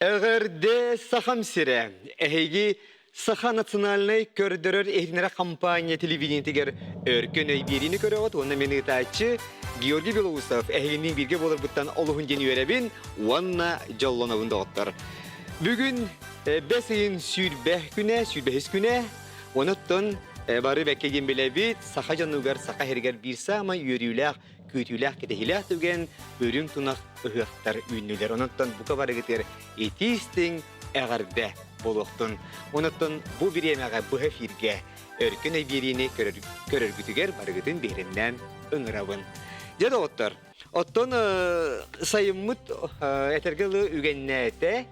Эҕэрдэ Сахам сирэ! Эһиги Саха национальнай көрдөрөр иһитиннэрэр хампаанньа телевидениетигэр Өркөн өй биэриини көрөҕүт уонна мин ыытааччы Георгий Белоусов эһигинниин бииргэ буоларбыттан олуһун диэн үөрэбин уонна дьоллонобун доҕоттор. Бүгүн бэс ыйын 20 күнэ, 25 күнэ, онуттан бары бэккэ диэн билэбит, саха дьонугар, саха сиригэр биир саамай үөрүүлээх күүтүүлээх кэтэһиилээх түгэн үрүҥ тунах ыһыахтар үүннүлэр. Онон бука барыгытыгар итии-истиҥ эҕэрдэ буолуохтун. Онон бу бириэмэҕэ быһа эфиргэ Өркөн өй биэриини көрөргүтүгэр барыгытын биһирэмнээн ыҥырабын. Дьэ доҕоттор, оттон сайыммыт этэргэ дылы үгэннээтэ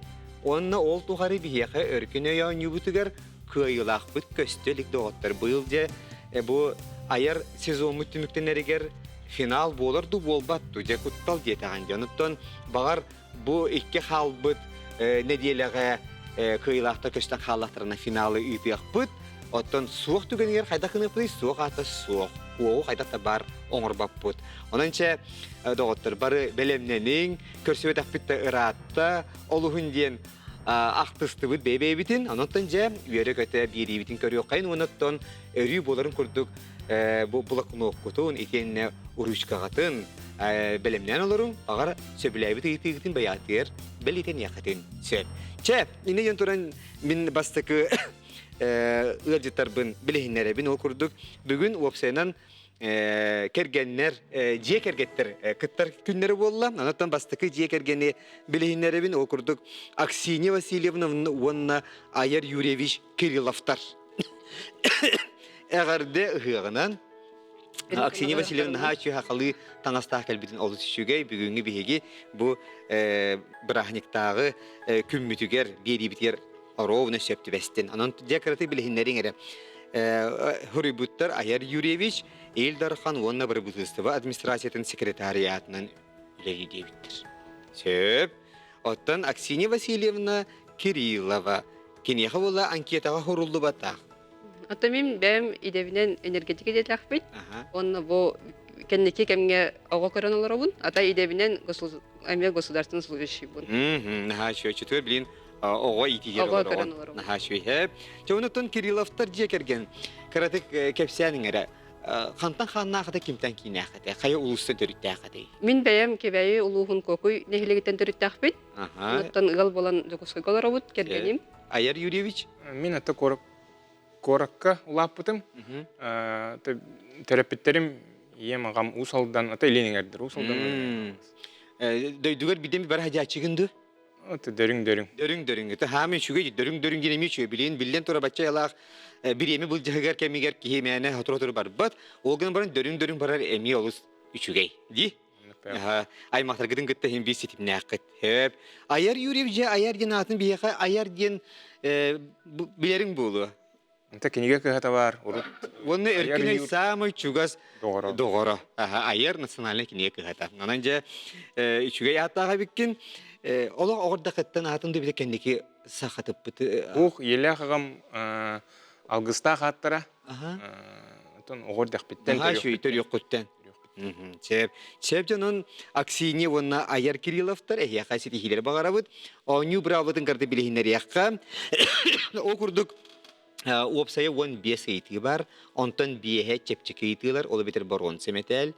уонна ол тухары биһиэхэ Өркөн өй оонньуубутугар кыайыылаахпыт көстө илик доҕоттор. Быйыл дьэ бу айар сезоммут түмүктэнэригэр финал буолар дуу буолбат дуу дьэ куттал диэтэҕин дьэ. Онуттан баҕар бу икки хаалбыт нэдиэлэҕэ кыайыылаахтар көстөн хааллахтарына финалы ыытыахпыт. Оттон суох түгэнигэр хайдах гыныахпытый? Суох аата суох. Уоҕу хайдах да баар оҥорбоппут. Онон чэ, доҕоттор, бары бэлэмнэниҥ, көрсүбэтэхпит да ыраатта, олуһун диэн ахтыстыбыт бэйэ-бэйэбитин, онон дьэ үөрэ-көтө биэриибитин көрүөххэйин уонна оттон өрүү буоларын курдук бу блокноккутун итиэннэ ручкаҕытын бэлэмнээн олоруҥ, баҕар сөбүлээбит ыйытыыгытын бэйэҕитигэр бэлиэтэниэххитин сөп. Чэ, инньэ диэн туран мин бастакы ыалдьыттарбын билиһиннэрэбин. Ол курдук бүгүн уопсайынан кэргэннэр, дьиэ кэргэттэр кыттар күннэрэ буолла. Онон бастакы дьиэ кэргэни билиһиннэрэбин. Ол курдук Аксинья Васильевна уонна Аяр Юрьевич Кирилловтар. Эҕэрдэ ыһыаҕынан Аксинья Васильевна наһаа үчүгэй хахалыы таҥастаах кэлбитин олус үчүгэй. Бүгүҥҥү биһиги бу бырааһынньыктааҕы күммүтүгэр, биэриибитигэр ровно сөп түбэстин. Онон дьэ кыратык билиһиннэриҥ эрэ. Хоруйбуттар Аяр Юрьевич, Ил Дархан уонна бырабыыталыстыба администрациятын секретариатынан үлэлии диэбиттэр. Сөп. Оттон Аксинья Васильевна Кириллова киниэхэ буола анкетаҕа хоруллубатах. Оттон мин бэйэм идэбинэн энергетика идэлээхпин. Уонна бу кэнники кэмҥэ оҕо көрөн олоробун. Ата идэбинэн эмиэ государственный служащийбын. Наһаа үчүгэй. Билин оҕо иитигэр олороҕун. Наһаа үчүгэй. Чэ, онуттан Кирилловтар дьиэ кэргэн кыратык кэпсээниҥ эрэ. Хантан хааннаах этэ, кимтэн киинээх этэ, хайа улуустан төрүттээх этэй? Мин бэйэм Кэбээйи улууһун Куокуй нэһилиэгиттэн төрүттээхпин. Онуттан ыал буолан Дьокуускайга олоробут, кэргэним. Аяр Юрьевич? Мин ата куоракка улааппытым. Төрөппүттэрим ийэм, аҕам Уус Алдан, ата Илин Эҥэрдэр Уус Алдан. Дойдугар бидем бара хадьааччыгын ду? Дөрүҥ-дөрүҥ. Дөрүҥ-дөрүҥ. Это хаамы үчүгэй, дөрүҥ-дөрүҥ диэн эмиэ үчүгэй. Билин, биллэн тура бачча айылаах бириэми былдьаһыгар кэмигэр киһи мээнэ сотору-сотору барбат. Ол гынан баран дөрүҥ-дөрүҥ барар эмиэ олус үчүгэй. Дии? Аймахтаргытын кытта иһин биир ситимнээххит. Хөп. Аяр Юрьев дьэ Аяр диэн аатын биһиэхэ Аяр диэн билэриҥ буолуо. Онто кинигэ кыһата баар урут. Уонна Өркүнэй саамай чугас доҕоро. Доҕоро. Айар национальнай кинигэ кыһата. Онон дьэ үчүгэй ааттаах эбиккин. Олох оҕордахыттан аатын да бile кэнники сахатыппыт. Ух, иэлээх аҕам алгыстаах ааттара. Оттон оҕор дэхпиттэн төрүөххүттэн. Сөп. Сөп дьонун Аксинья уонна Аяр Кирилловтар эһиэхэ ситиһиилэри баҕарабыт. Оонньуу быраабылатын кытта билиһиннэриэххэ. Ол курдук уопсайа 15 ыйытыы бар. Онтон биэһэ чэпчэки ыйытыылар, ол эбэтэр боруонса мэтээл.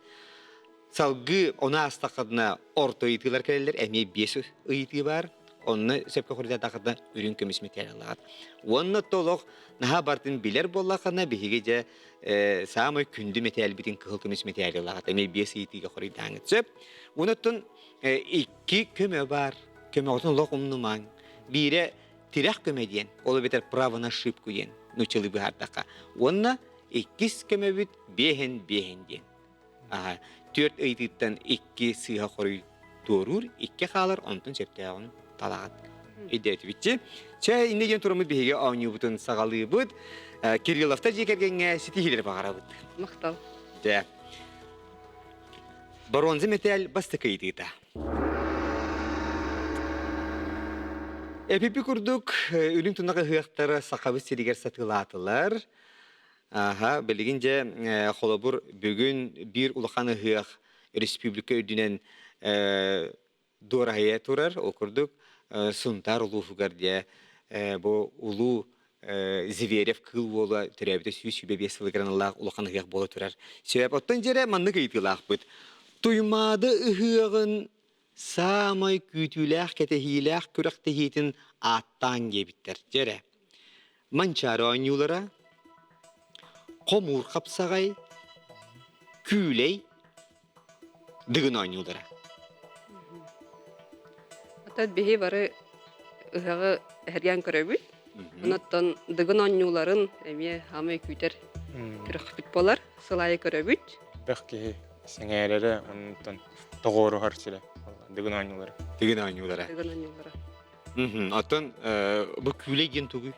Салгыы ону аастаххытына орто ыйытыылар кэлэллэр, эмиэ биэс ыйытыы баар. Онно сөпкө хоруйдаатаххытына үрүҥ көмүс мэтээл ылаҕыт. Уонна толох наһаа бартын билэр буоллаххына биһиги дьэ саамай күндү мэтээлбитин кыһыл көмүс мэтээли ылаҕыт. Эмиэ биэс ыйытыыга хоруйдааҥыт сөп. Онуттан икки көмө баар. Көмөҕүтүн олох умнумаҥ. Биирэ тирэх көмө диэн, ол эбэтэр право на ошибку диэн нууччалыы быһаардахха. Уонна иккис көмөбүт биэһин биэһин диэн. Аха, түөрт ыйытыыттан икки сыыһа хоруй туоруур, икки хаалар, онтон сөптөөҕүн талаҕыт. Өйдөөтүбүтчи. Чэ, иннэ диэн тураммыт биһиги оонньуубутун саҕалыыбыт. Кирилловтар дьиэ кэргэҥҥэ ситиһиилэри баҕарабыт. Махтал. Дьэ. Боруонза мэтээл бастакы ыйытыыта. Эпипи курдук үрүҥ тунах ыһыахтара Сахабыт сиригэр сатыылаатылар. Аха, билигин дьэ холобур бүгүн биир улахан ыһыах республика үрдүнэн дуораһыйа турар. Ол курдук. Сунтаар улууһугар дьэ бу улуу Зверев кыыл уола төрөөбүтэ 125 сылыгар аналлаах улахан ыһыах буола турар. Сөп. Оттон дьэрэ маннык ыйытыылаахпыт. Туймаада ыһыаҕын саамай күүтүүлээх кэтэһиилээх күрэхтэһиитин ааттаан диэбиттэр. Дьэрэ. Манчаары оонньуулара, хомуур хапсаҕай, күүлэй, Дыгын оонньуулара. Оттон биһи бары ыһыаҕы эһэргээн көрөбүт. Онон Дыгын оонньууларын эмиэ хаамай күүтэр күрэхпит буолар. Сыл аайы көрөбүт. Элбэх киһи сэҥээрэрэ, онтон тоҕуоруһар сирэ Дыгын оонньуулара. Дыгын оонньуулара. Дыгын оонньуулара. Оттон бу күүлэй диэн тугуй?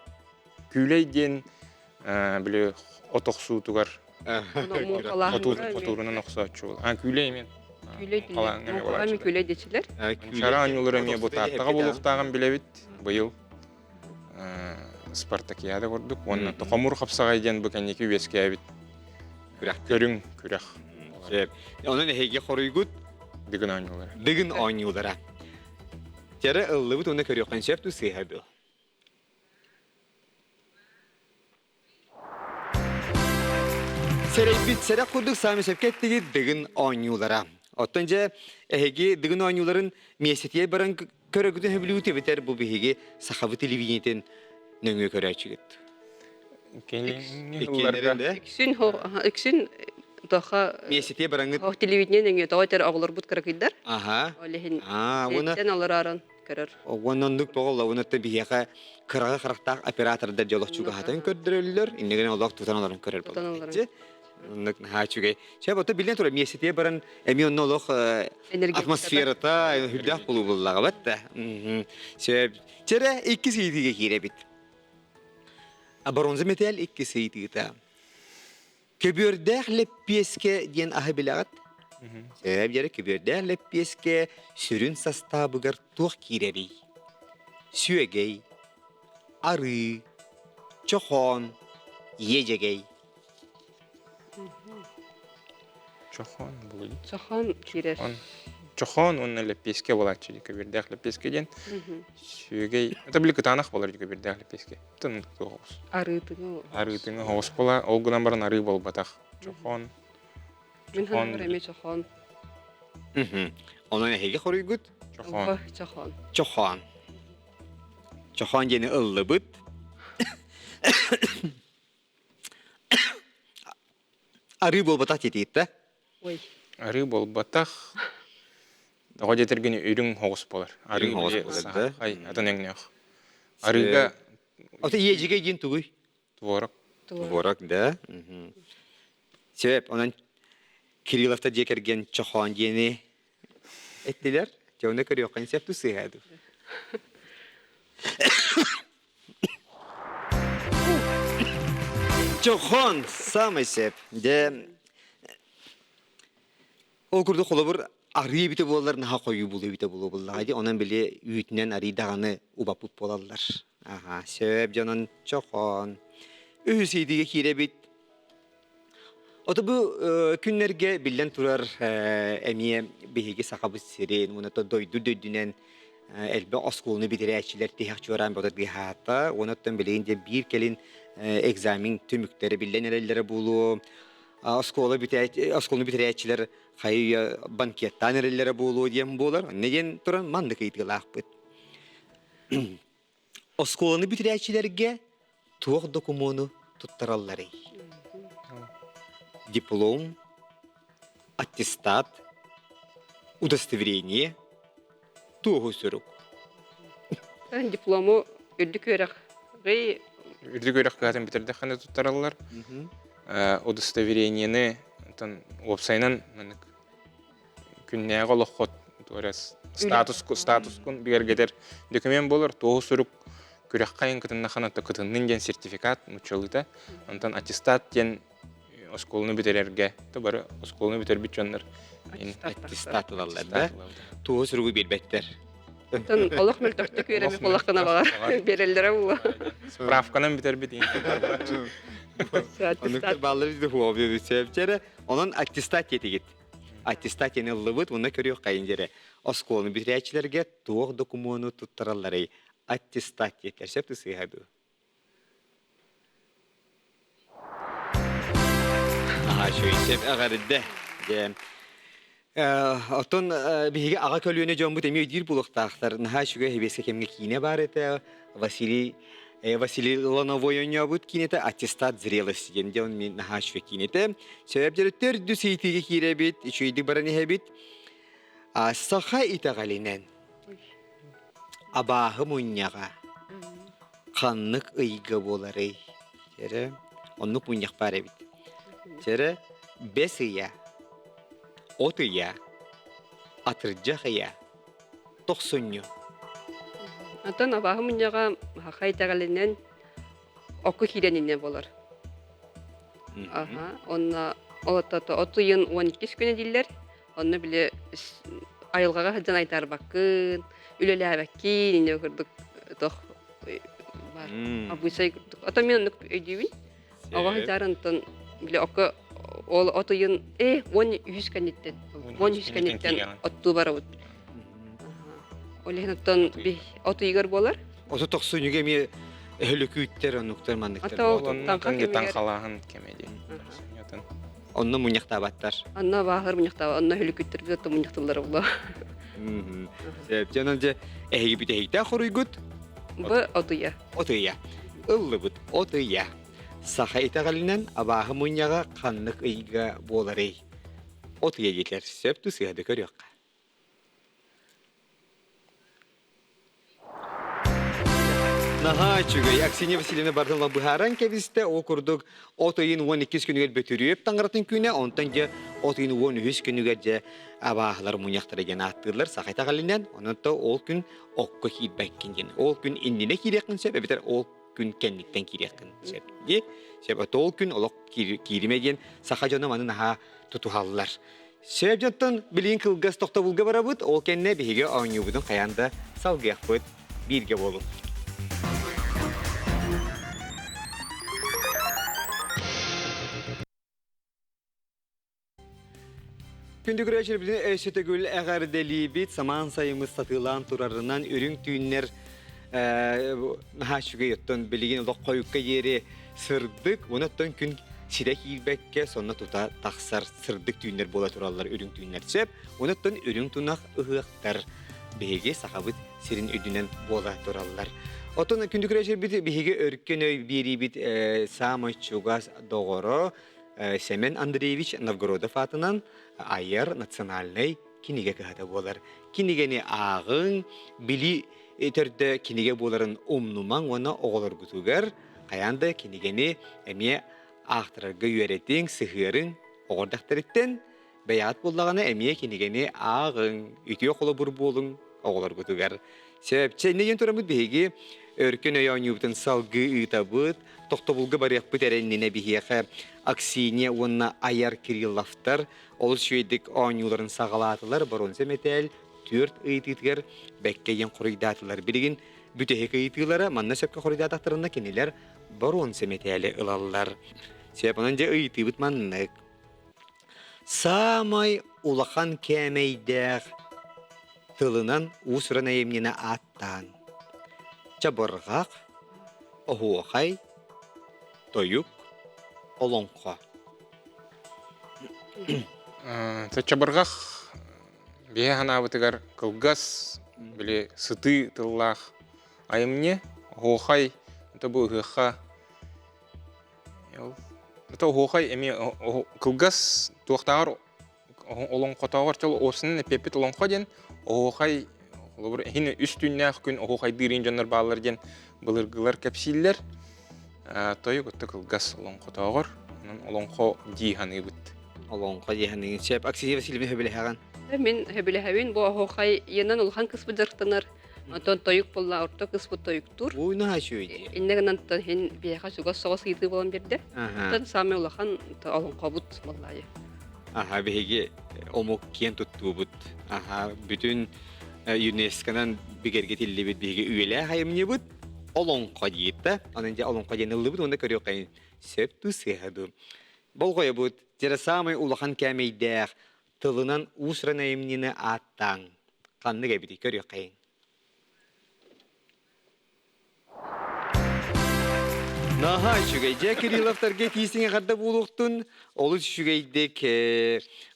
Күүлэй диэн били от охсуутугар Хотуурунан охсооччу. А күүлэй эмиэ. Күүлэй Муҥхалаан күүлэй диэчилэр. Чара оонньуулар эмиэ бу Тааттаҕа буолуохтааҕын билэбит. Быйыл спартакиада курдук. Уонна хомуур хапсаҕай диэн бу кэнники үөскээбит күрэх. Көрүҥ күрэх. Сөп. Онон эһиги хоруйгут Дыгын оонньуулара. Дыгын оонньуулара. Тәрэ ыллыбыт уонна көрүөххүн сөп туу сыыһа бу. Сэрэйбит сэрэх курдук саамай сөпкө эттигит Дыгын оонньуулара. Оттон дьэ эһиги Дыгын оонньууларын миэстэтигэр баран көрөгүтүн сөбүлүүгүт эбэтэр бу биһиги сахабыт телевидениетин нөҥүө көрөөччүгүт. Кэлиҥҥи сылларга Үксүн үксүн тоха Миэстэтигэр бараҥҥыт телевидение нөҥүө тоҕо этэр оҕолорбут кыракыйдар. Аха. Ол иһин Аа, уонна олоророн көрөр. Уонна оннук боҕолло уонна биһиэхэ кыраҕы харахтаах оператордар дьолох чугаһатан көрдөрөллөр, иннигин олох тутан олорон көрөр буолар. Оннук наһаа үчүгэй. Чэ, бото билэн турар миэстэтигэр баран эмиэ онно олох атмосферата үрдээх булуу буллаҕа бат да. Сөп. Чэрэ иккис ыйытыыга киирэбит. Бронза металл иккис ыйытыыта. Көбүөрдээх лэппиэскэ диэн аһы билэҕит? Сөп дьэрэ көбүөрдээх лэппиэскэ сүрүн састаабыгар туох киирэрий? Сүөгэй, арыы, чохоон, иэдьэгэй. Чохоон буолуй. Чохоон киирэр. Чохоон уонна лэппиэскэ буолааччы көбүөрдээх лэппиэскэ диэн. Сүөгэй, это били кытаанах буолар көбүөрдээх лэппиэскэ. Тын соҕус. Арыытыҥы Арыытыҥы соҕус буола, ол гынан баран арыы буолбатах. Чохоон. Мин санаабар эмиэ чохоон. Онон эһиги хоруйгут? Чохоон. Чохоон. Чохоон. Чохоон диэни ыллыбыт. Арыы буолбатах диэтигит Ой. Арыы буолбатах. Тоҕо диэтэргин үрүҥ оҕус буолар. Арыы Үрүҥ оҕус буолар да? Ай, атын өҥнөөх. Арыыга Ото иэдьигэй диэн тугуй? Творог. Творог, да. Сөп, онон Кирилловта дьиэ кэргэн чохоон диэни эттилэр. Дьэ, оны көрүөххүн сөп ту сыыһа дуу. Чохон самый сөп. Дьэ, ол курдук холобур арыы эбитэ буоллар наһаа хойуу булуу эбитэ буолуо буллаҕа дии. Онон били үүтүнэн арыы даҕаны убаппыт буолаллар. Аха, сөп дьонон чохон. Үһүс ыйдыга киирэбит. Ото бу күннэргэ биллэн турар эмиэ биһиги Сахабыт сирин уонна дойду дөйдүнэн элбэх оскуоланы бүтэрээччилэр тиһэх чуораан бодотгыһаата. Уонна оттон билигин дьэ биир кэлин экзамен түмүктэрэ биллэн эрэллэрэ буолуо. Оскуола оскуоланы бүтэрээччилэр хайы банкеттаан эрэллэрэ буолуо диэн буолар. Онно диэн туран маннык ыйытыылаахпыт. Оскуоланы бүтэрээччилэргэ туох докумуону туттаралларый? Диплом, аттестат, удостоверение, туоһу сурук. Диплому үрдүк үөрэх Үрдүк үөрэх кыһатын бүтэрдэххинэ туттараллар. Удостоверениены уопсайынан маннык күннээҕи олоххот статус статускун бигэргэтэр документ буолар туоһу сурук күрэххэ айан кытыннаххына кытыннын диэн сертификат нууччалыыта онтон аттестат диэн оскуоланы бүтэрэргэ то бары оскуоланы бүтэрбит дьоннор аттестат ылаллар да туоһу суругу биэрбэттэр Оттон олох мөлтөхтүк үөрэммит буоллаххына баҕар биэрэллэрэ буолуо. Справканан бүтэрбит Оннуктар бааллар диде хуобио Онон аттестат диэтигит. Аттестат диэн ыллыбыт, уонна көрүөххэйин диэри. Оскуоланы бүтэрээччилэргэ туох докумуону туттаралларый? Аттестат диэтилэр. Сөп сыыһа дуу? Наһаа үчүгэй сөп эҕэрдэ. Дьэ, Оттон биһиги аҕа көлүөнэ дьоммут эмиэ өйдүүр буолуохтаахтар. Наһаа үчүгэй сэбиэскэй кэмҥэ киинэ баар этэ. Василий Василий Лановой оонньообут киинэтэ «Аттестат зрелости» диэн дьон мин наһаа үчүгэй киинэтэ. Сөп дьөрүттэр үрдүс ыйытыыга киирэбит, үчүгэйдик баран иһэбит. Саха итэҕэлинэн абааһы мунньаҕа ханнык ыйга буоларый? Чэрэ, оннук мунньах баар эбит. Чэрэ, бэс ыйа, от ыйа, атырдьах ыйа, тохсунньу. Оттон абааһы мунньаҕа саха итэҕэлинэн окко киирэн иннэ буолар. Аха, онно ол от ыйын 12 күнэ дииллэр. Онно били айылҕаҕа сылдьан айтаарбаккын, үлэлээбэккин иннэ курдук тох бар абыычай курдук. Ото мен оннук өйдүүбүн. Оҕо сылдьар онтон били окко ол от ыйын э 13 кэнниттэн 13 кэнниттэн оттуу барабыт. Ол иһин оттон от ыйыгар буолар. Ото тохсунньуга эмиэ өһөлөкүүттэр оннуктар манныктар. Таҥхалааһын кэмэ диэн. Онно мунньахтаабаттар. Онно бааһыр мунньахтаабат, онно өһөлөкүүттэр оттон мунньахтыллара буолуо. Сөп, дьэ онон дьэ эһиги бүтэһиктээх хоруйгут? Бу от ыйа. От ыйа. Ыллыбыт от ыйа. Саха итэҕэлинэн абааһы мунньаҕа ханнык ыйга буоларый? От ыйа диэтилэр. Сөп дуу сыыһа да көрүөххэ. Наһаа үчүгэй. Аксинья Васильевна барытын быһааран кэбистэ. Ол курдук от ыйын 12 күнүгэр Бөтүрүөп таҥаратын күнэ, онтон дьэ от ыйын 13 күнүгэр дьэ абааһылар мунньахтара диэн ааттыыллар саха итэҕэлинэн. Онон то ол күн окко киирбэккин диэн. Ол күн иннинэ киириэххин сөп эбэтэр ол күн кэнниттэн киириэххин сөп дии. Сөп ол күн олох кииримэ диэн саха дьоно маны наһаа тутуһаллар. Сөп дьонтон билигин кылгас тохтобулга барабыт, ол кэннэ биһиги оонньуубутун хайаан да салгыахпыт. Бииргэ буолуҥ. Күндү көрөөччүлэрбитин өссө төгүл эҕэрдэлиибит. Самаан сайыммыт сатыылаан турарынан үрүҥ түүннэр наһаа үчүгэй оттон билигин олох хойукка диэри сырдык, уонна оттон күн сирэ киирбэккэ сонно тута тахсар сырдык түүннэр буола тураллар үрүҥ түүннэр сөп. Уонна оттон үрүҥ тунах ыһыахтар биһиги сахабыт сирин үрдүнэн буола тураллар. Оттон күндү көрөөччүлэрбит биһиги өркөн өй биэриибит саамай чугас доҕоро Сэмэн Андреевич Новгородов аатынан айар национальнай кинигэ кыһата буолар. Кинигэни ааҕыҥ, билии төрдө кинигэ буоларын умнумаҥ уонна оҕолоргутугар хайаан да кинигэни эмиэ аахтарарга үөрэтиҥ, сыһыарыҥ. Оҕо эрдэхтэриттэн Бэйэҕит буоллаҕына эмиэ кинигэни ааҕыҥ, үтүө холобур буолуҥ оҕолоргутугар. Сөп. Чэ, инньэ диэн тураммыт биһиги өркөн өй оонньуубутун салгыы ыытабыт. Тохтобулга барыахпыт эрэ иннинэ биһиэхэ Аксинья уонна Айар Кирилловтар олус үчүгэйдик оонньууларын саҕалаатылар. Боруонса мэтээл түөрт ыйытыытыгар бэккэ диэн хоруйдаатылар. Билигин бүтэһик ыйытыылара манна сөпкө хоруйдаатахтарына кинилэр боруонса мэтээли ылаллар. Сөп, онон дьэ ыйытыыбыт маннык. Саамай улахан кээмэйдээх тылынан уус-уран айымньыны ааттаан чабырҕах, оһуохай, тойук, олоҥхо. Чабырҕах биһи санаабытыгар кылгас, били сытыы тыллаах айымньы, оһуохай, это бу ыһыахха Это оһуохай эмиэ кылгас туохтааҕар олоҥхотооҕор чол уопсайынан эппиэппит олоҥхо диэн оһуохай холобур иһин үс түүннээх күн оһуохайдыыр иин дьоннор бааллар диэн былыргылар кэпсииллэр. Тойук отто кылгас олоҥхотооҕор онон олоҥхо дии саныыбыт. Олоҥхо дии саныыгын. Сөп. Аксинья Васильевна сөбүлэһэҕин? Мин сөбүлэһэбин. Бу оһуохай иэнэн улахан кыспыт дьарыктанар. Онтон тойук буолла орто кыспыт тойуктуур. Ой, наһаа үчүгэй дии. Иннэ гынан иһин биһиэхэ чугас соҕус ыйытыы буолан биэрдэ. Оттон саамай улахан олоҥхобут буоллаайы. Аха, биһиги омук киэн туттуубут. Аха, бүтүн ЮНЕСКОнан бигэргэтиллибит биһиги үйэлээх айымньыбыт олоҥхо диир да. Онон дьэ олоҥхо диэн ыллыбыт уонна көрүөххэйин сөп дуу сыыһа дуу. Болҕойобут, дьэ саамай улахан кээмэйдээх. Тылынан уус-уран айымньыны ааттааҥ. Ханнык эбитий көрүөххэйиҥ. Наһаа үчүгэй. Дьэ, Кирилловтарга тиисиҥ эҕэрдэ буолуохтун. Олус үчүгэйдик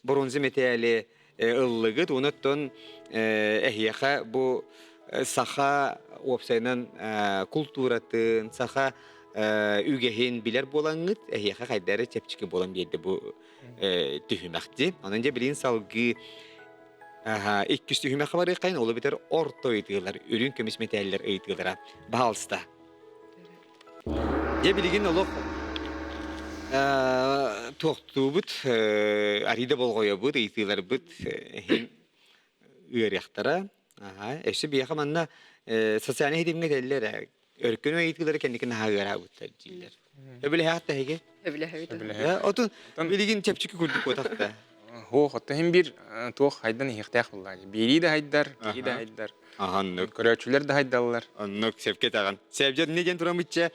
бронза мэтээли ыллыгыт. Онон эһиэхэ бу саха уопсайынан култууратын, саха үгэһин билэр буолаҥҥыт, эһиэхэ хайда эрэ чэпчэки буолан биэрдэ бу түһүмэхти. Онон дьэ билигин салгыы иккис түһүмэххэ барыаххайын, ол эбэтэр орто ыйытыылар, үрүҥ көмүс мэтээллэр ыйытыылара. Баһаалыста. Дьэ билигин олох туохтуубут, арыйда болҕойобут, ыйытыыларбыт ыарыахтара. Өссө биһиэхэ манна социальнай ситимҥэ этэллэр ээ, өркөн ыйытыылары кэнники наһаа ыараабыттар дииллэр. Өбүлэһэҕит да эһиги? Өбүлэһэбит. Отун билигин чэпчэки курдук буотахта. Һуох, оттон иһин биир туох хайдан иһиэхтээх буоллаа. Биэрии да хайдар, киһи да хайдар. Оннук. Көрөөччүлэр да хайдаллар. Оннук, сөпкө этэҕин. Сэбдьэ не диэн тураммытча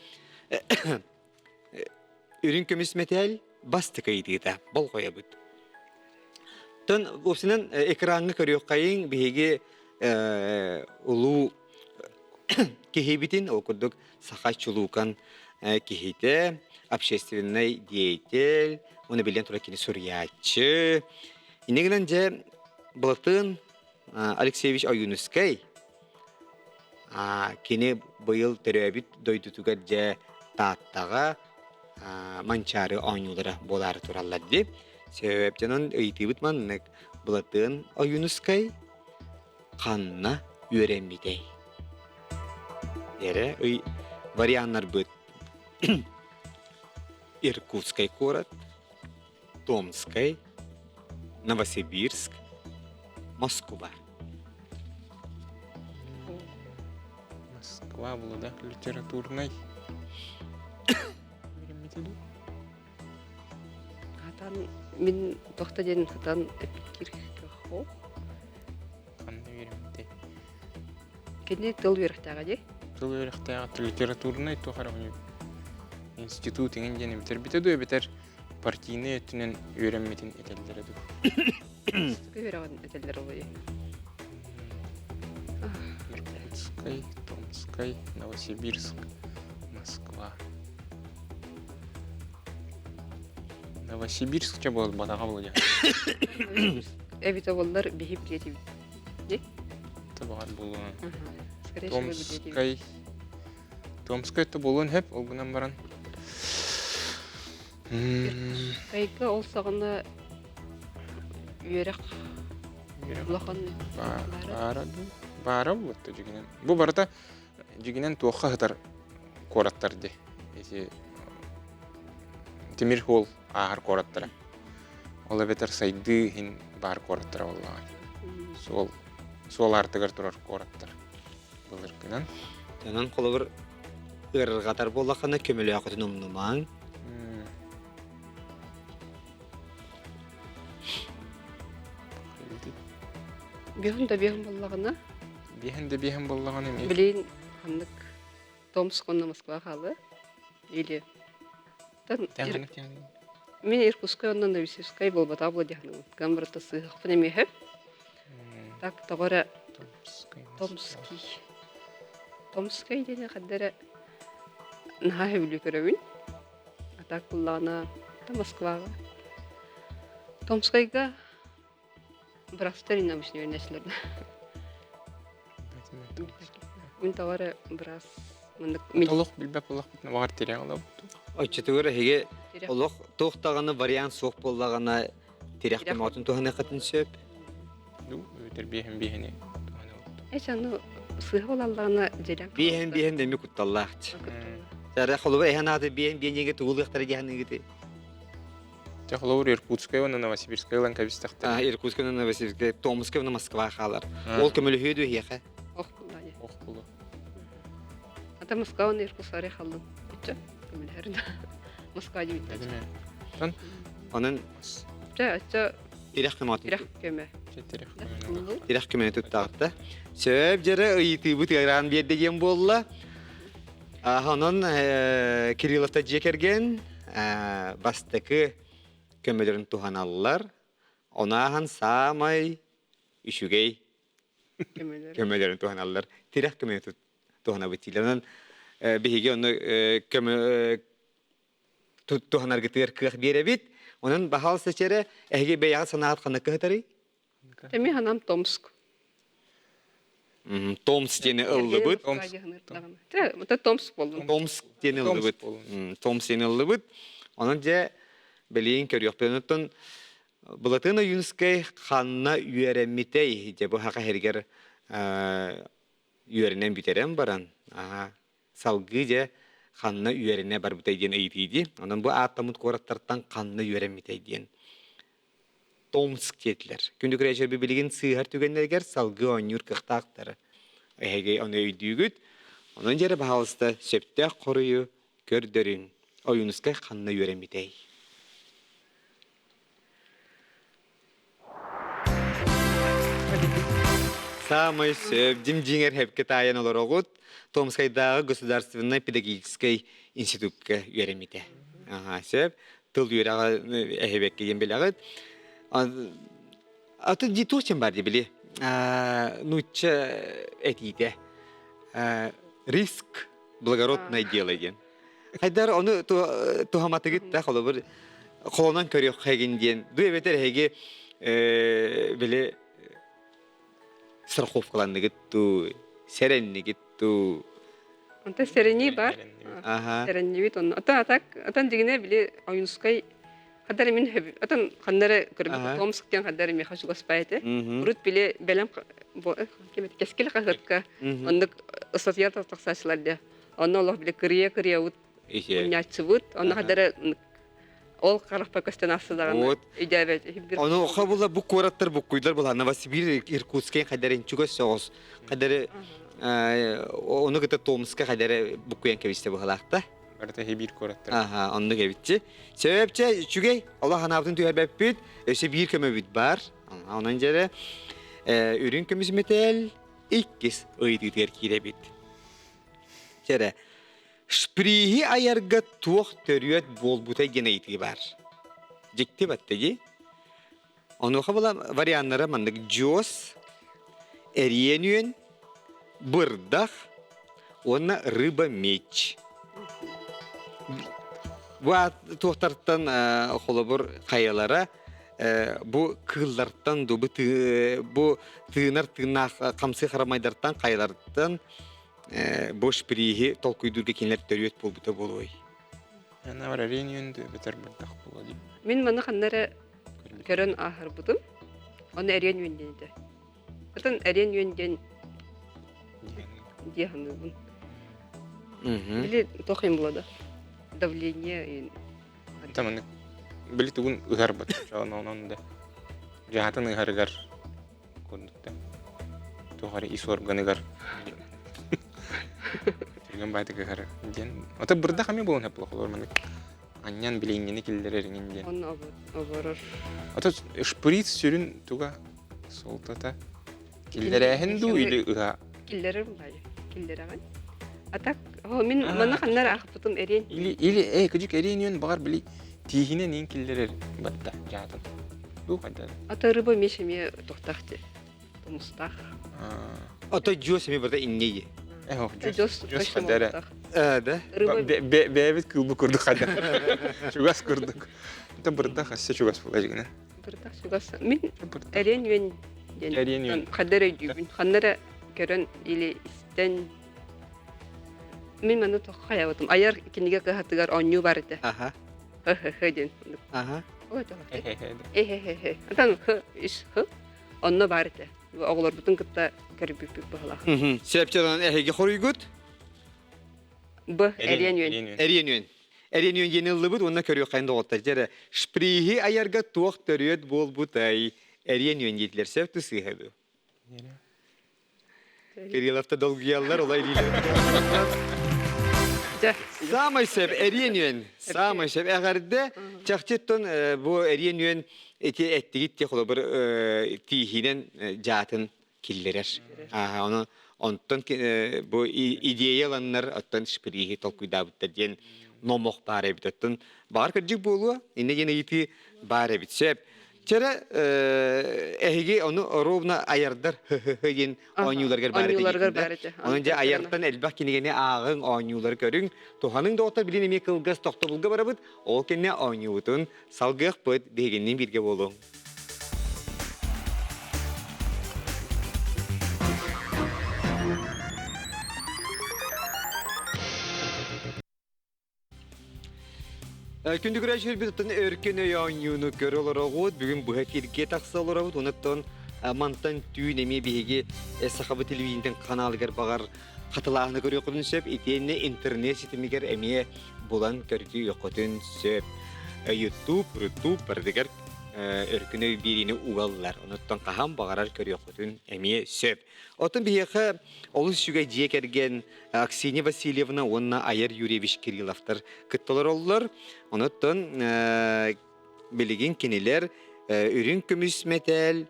үрүҥ көмүс мэтээл бастакы ыйытыыта болҕойобут. Тон уопсайынан экраҥҥа көрүөххэйиҥ биһиги улуу киһибитин ол курдук саха чулуукан киһитэ, общественнай деятель, уонна биллэн турар кини суруйааччы. Инньэ гынан дьэ Былатын Алексеевич Ойуунускай кини быйыл төрөөбүт дойдутугар дьэ Тааттаҕа Манчаары оонньуулара буолаары тураллар дии. Сөп дьонун ыйытыыбыт маннык Былатыан Ойуунускай ханна үөрэммитэй? Эрэ ый варианнарбыт Иркутскай куорат, Томскай, Новосибирск, Москва. Москва была, да? Литературный. Хатан мин тохто диэн хатан эппиккир көххо. Ханна үөрэммитэй? Кини тыл үөрэхтээҕэ дии. Тыл үөрэхтээҕэ литературнай туох эрэ институт иҥин диэн эбитэр дуу эбэтэр партийнай өттүнэн үөрэммитин этэллэрэ дуу? Үөрэҕин этэллэр ол Иркутскай, Томскай, Новосибирск, Москва. Новосибирск чэ буолбатаҕа буолуо. Эбитэ буоллар биһи билиэтибит. Табаҕар буолуо. Томскай Томскай то буолуон сөп, ол гынан баран. Иркутскайга ол саҕана үөрэх улахан баара дуу? Баара буолла дьигинэн. Бу барыта дьигинэн туохха сытар куораттар дии. Ити тимир суол ааһар куораттара. Ол эбэтэр сайдыы иһин баар куораттара буоллаҕа. Суол суол аартыгар турар куораттар былыргынан. Онон холобур ыарырҕатар буоллаххына көмөлөөхөтүн умнумаҥ. Биэһин да биэһин буоллаҕына. Биэһин да биэһин буоллаҕына эмиэ. Билин ханнык Томск уонна Москва хаалыа или Мин Иркутскай уонна Новосибирскай буолбатах буолуо дии саныыбын. Гамбарата сыыһахпын эмиэ Так тоҕо эрэ Томский. Томскай диэни ханна эрэ наһаа сөбүлүү көрөбүн. А так буллаҕына Москваҕа. Томскайга Бырастар научный үөрэнээччилэр. Мин тоҕо эрэ быраас маннык Олох билбэт буоллахпытына баҕар тирээн ылабыт. Оччотугар эһиги олох туох даҕаны вариант суох буоллаҕына тирэх көмөтүн туһаныаххытын сөп. Ну, эбэтэр биэһин биэһини туһанабыт. Эч аны сыыһа буолаллаҕына дьэлэн Биэһин биэһин дэмми кутталлаах. Сара холуба эһэн ааты биэһин биэниэгэ тугулыахтара диэханыгыты. Дьэ, холобур, Иркутскай уонна Новосибирскай ылан кэбистэхтэрэ. Иркутскай уонна Новосибирскай, Томскай уонна Москва хаалар. Ол көмөлөһүө дуо эһиэхэ? Ох була дии. Ох була. Ата Москва уонна Иркутскай халлын. Иччэ, көмөлөһөр да. Москва диэбиттэр. Тон Онон Чэ, оччо тирэх көмөтүн тирэх көмө. Тирэх көмөнү. Тирэх көмөнү туттаҕытта. Сөп дьэрэ ыйытыыбыт ыараан биэрдэ диэн буолла. Онон Кирилловта дьиэ кэргэн бастакы көмөлөрүн туһаналлар. Онааһан саамай үчүгэй көмөлөрүн туһаналлар. Тирэх көмөнү туһанабыт дииллэр. Онон биһиги онно көмө туһанаргытыгар кыах биэрэбит. Онон баһаал сечерэ эһиги бэйэҕит санаат ханна кыһытарый? Эми ханам Томск. Томск диэни ыллыбыт. Томск болдум. Томск диэни ыллыбыт. Томск диэни ыллыбыт. Онон дьэ билигин көрүөхпүт. Онтон Былатын Ойуунскай ханна үөрэммитэй дьэ бу хаха иһигэр үөрэнэн бүтэрэн баран салгыы дьэ ханна үөрэнэ барбытай диэн ыйытыы дии. Онон бу ааттаммыт куораттартан ханна үөрэммитэй диэн Томск диэтилэр. Күндү көрөөччүлэр билигин сыыһар түгэннэригэр салгыы оонньуур кыахтаахтар. Эһиги ону өйдүүгүт. Онон дьэрэ баһаалыста сөптөөх хоруйу көрдөрүҥ. Ойуунускай ханна үөрэммитэй? Саамай сөп, дьим-дьиҥэр хэпкэ таайан олороҕут. Томскайдааҕы государственнай педагогическай институкка үөрэммитэ. Аха, сөп. Тыл үөрэҕэ эһибэккэ диэн билэҕит. Аты ди туох бар ди били нуучча этиитэ риск благородное дело диэн. Хайдар ону туһаматыгыт да холобур холонон көрүөххэгин диэн ду эбэтэр эһиги били страховкаланныгыт туу сэрэннигит туу Онто сэрэнии бар. Сэрэннибит онно. Ата атак атан дигине били Ойунскай хадары мин хөбү атан ханнары көрбүт Томск диэн хадары миэхэ чугаспай этэ. Урут били бэлэм кэскил хаһыатка оннук ыстатыйа тахсааччылар дии. Онно олох били кырыйа-кырыйабыт мунньааччыбыт. Онно хадары ол харахпа көстөн ассыдаҕына өйдөөбөт. Ону була бу куораттар буккуйдар була Новосибирь, Иркутскай хайдарын чугас соҕус хайдары ону кытта Томска хайдары буккуйан кэбистэ быһалаахта. Барыта биир куораттар. Аха, оннук эбитчи. Сөпче үчүгэй, олох анаабытын түһэрбэппит, өссө биир көмөбүт бар. Онон дьэрэ үрүҥ көмүс мэтээл иккис ыйытыытыгар киирэбит. Чэрэ, шприһи айарга туох төрүөт буолбутай диэн ыйытыы баар. Дьикти батта дии. Онуоха була варианнара маннык дьуос, эриэн үөн, бырдах уонна рыба меч. Бу туохтартан холобур хайалара бу кыыллартан ду бу тыынар тыыннаах хамсыы харамайдартан хайалартан бу шприһи толкуйдуурга кинилэр төрүөт буолбута буолуой? Ана эриэн бэтэр бырдах буолуо дии. Мин маны ханна эрэ көрөн ааһарбытым. Оны эриэн үөн диэн этэ. Атын эриэн үөн диэн дии саныыбын. Били туох юм буолла да? Давление Таманы били тугун ыһарбат. Онон да жаатын ыһарыгар курдук да туох эрэ ис органыгар түргэн баайтык ыһар диэн ото бырдах эмиэ буолан плохо олор маннык анньан билиҥҥини киллэрэр иҥин диэн Онно оборор. Ото шприц сүрүн туга суолтата киллэрээһин дуу или ыһа Киллэрэр баайы. Киллэрэҕин. А так, мин манна ханнар аахпытым эриэн. Или или э кыдьык эриэн үөн баҕар били тииһинэн иин киллэрэр батта дьаатын. Дуу хайда. Ата рыба меш эмиэ тохтах ти. Тумустаах. Ото дьуос эмиэ барда инньэ Э, дьуос дьуос хайда Э, да. Бэйэбит кыылбы курдук хайда. Чугас курдук. Это бырдах өссө чугас була дьигинэ. Бырдах чугас. Мин эриэн үөн диэн. Эриэн үөн. Ханна эрэ өйдүүбүн. Ханна эрэ көрөн или истэн мин манна тоххо хайабытым. Айар кинигэ кыһатыгар оонньуу бар этэ. Аха. Х-х-х диэн. Аха. Э-хе-хе. Atan х ис х онно бар этэ. Оҕолорбутун кытта көрбүппүт быһылаах. Сөпчөнөн эһиги хоруйгут? Б. Эриэн үөн. Эриэн үөн. Эриэн үөн диэн ыллыбыт уонна көрүөххэйин доҕоттор. Дьэрэ, шприһи айарга туох төрүөт буолбутай? Эриэн үөн диэтилэр. Сөп сыыһа дуу? Кирилловта долгуйаллар, олай Самай сөп, эриэн үөн. Самай сөп. Эҕэрдэ, чахчыттан бу эриэн үөн ити эттигит те холобур тииһинэн дьаатын киллэрэр. Ааха, ону онтон бу идея ыланнар оттон шприһи толкуйдаабыттар диэн номох баар эбит. Оттон баҕар кырдьык буолуо, иннэ диэн ыйытыы баар эбит. Сөп. Чэрэ эһиги ону ровно айардар һ диэн оонньууларгар баар Оонньууларгар баар этэ. Онон дьэ айартан элбэх кинигэни ааҕыҥ, оонньуулары көрүҥ. Туһаныҥ доҕоттор билин эмиэ кылгас тохтобулга барабыт. Ол кэннэ оонньуубутун салгыахпыт, биһигинниин бииргэ буолуҥ. Күндү көрөөччүлэрбит өркөн өй оонньууну көрө олороҕут. Бүгүн быһа эфиргэ тахса олоробут. Онуттан мантан түүн эмиэ биһиги Сахабыт телевидениетин каналыгар баҕар хатылааһыны көрүөххүтүн сөп. Итиэннэ интернет ситимигэр эмиэ булан көрдүөххүтүн сөп. YouTube, Рутуб барытыгар өркөн өй биэриини угаллар. Онуттан хаһан баҕарар көрүөххүтүн эмиэ сөп. Оттон биһиэхэ олус үчүгэй дьиэ кэргэн Аксинья Васильевна уонна Айар Юрьевич Кирилловтар кытта олороллор. Онуттан билигин кинилэр үрүҥ көмүс мэтээл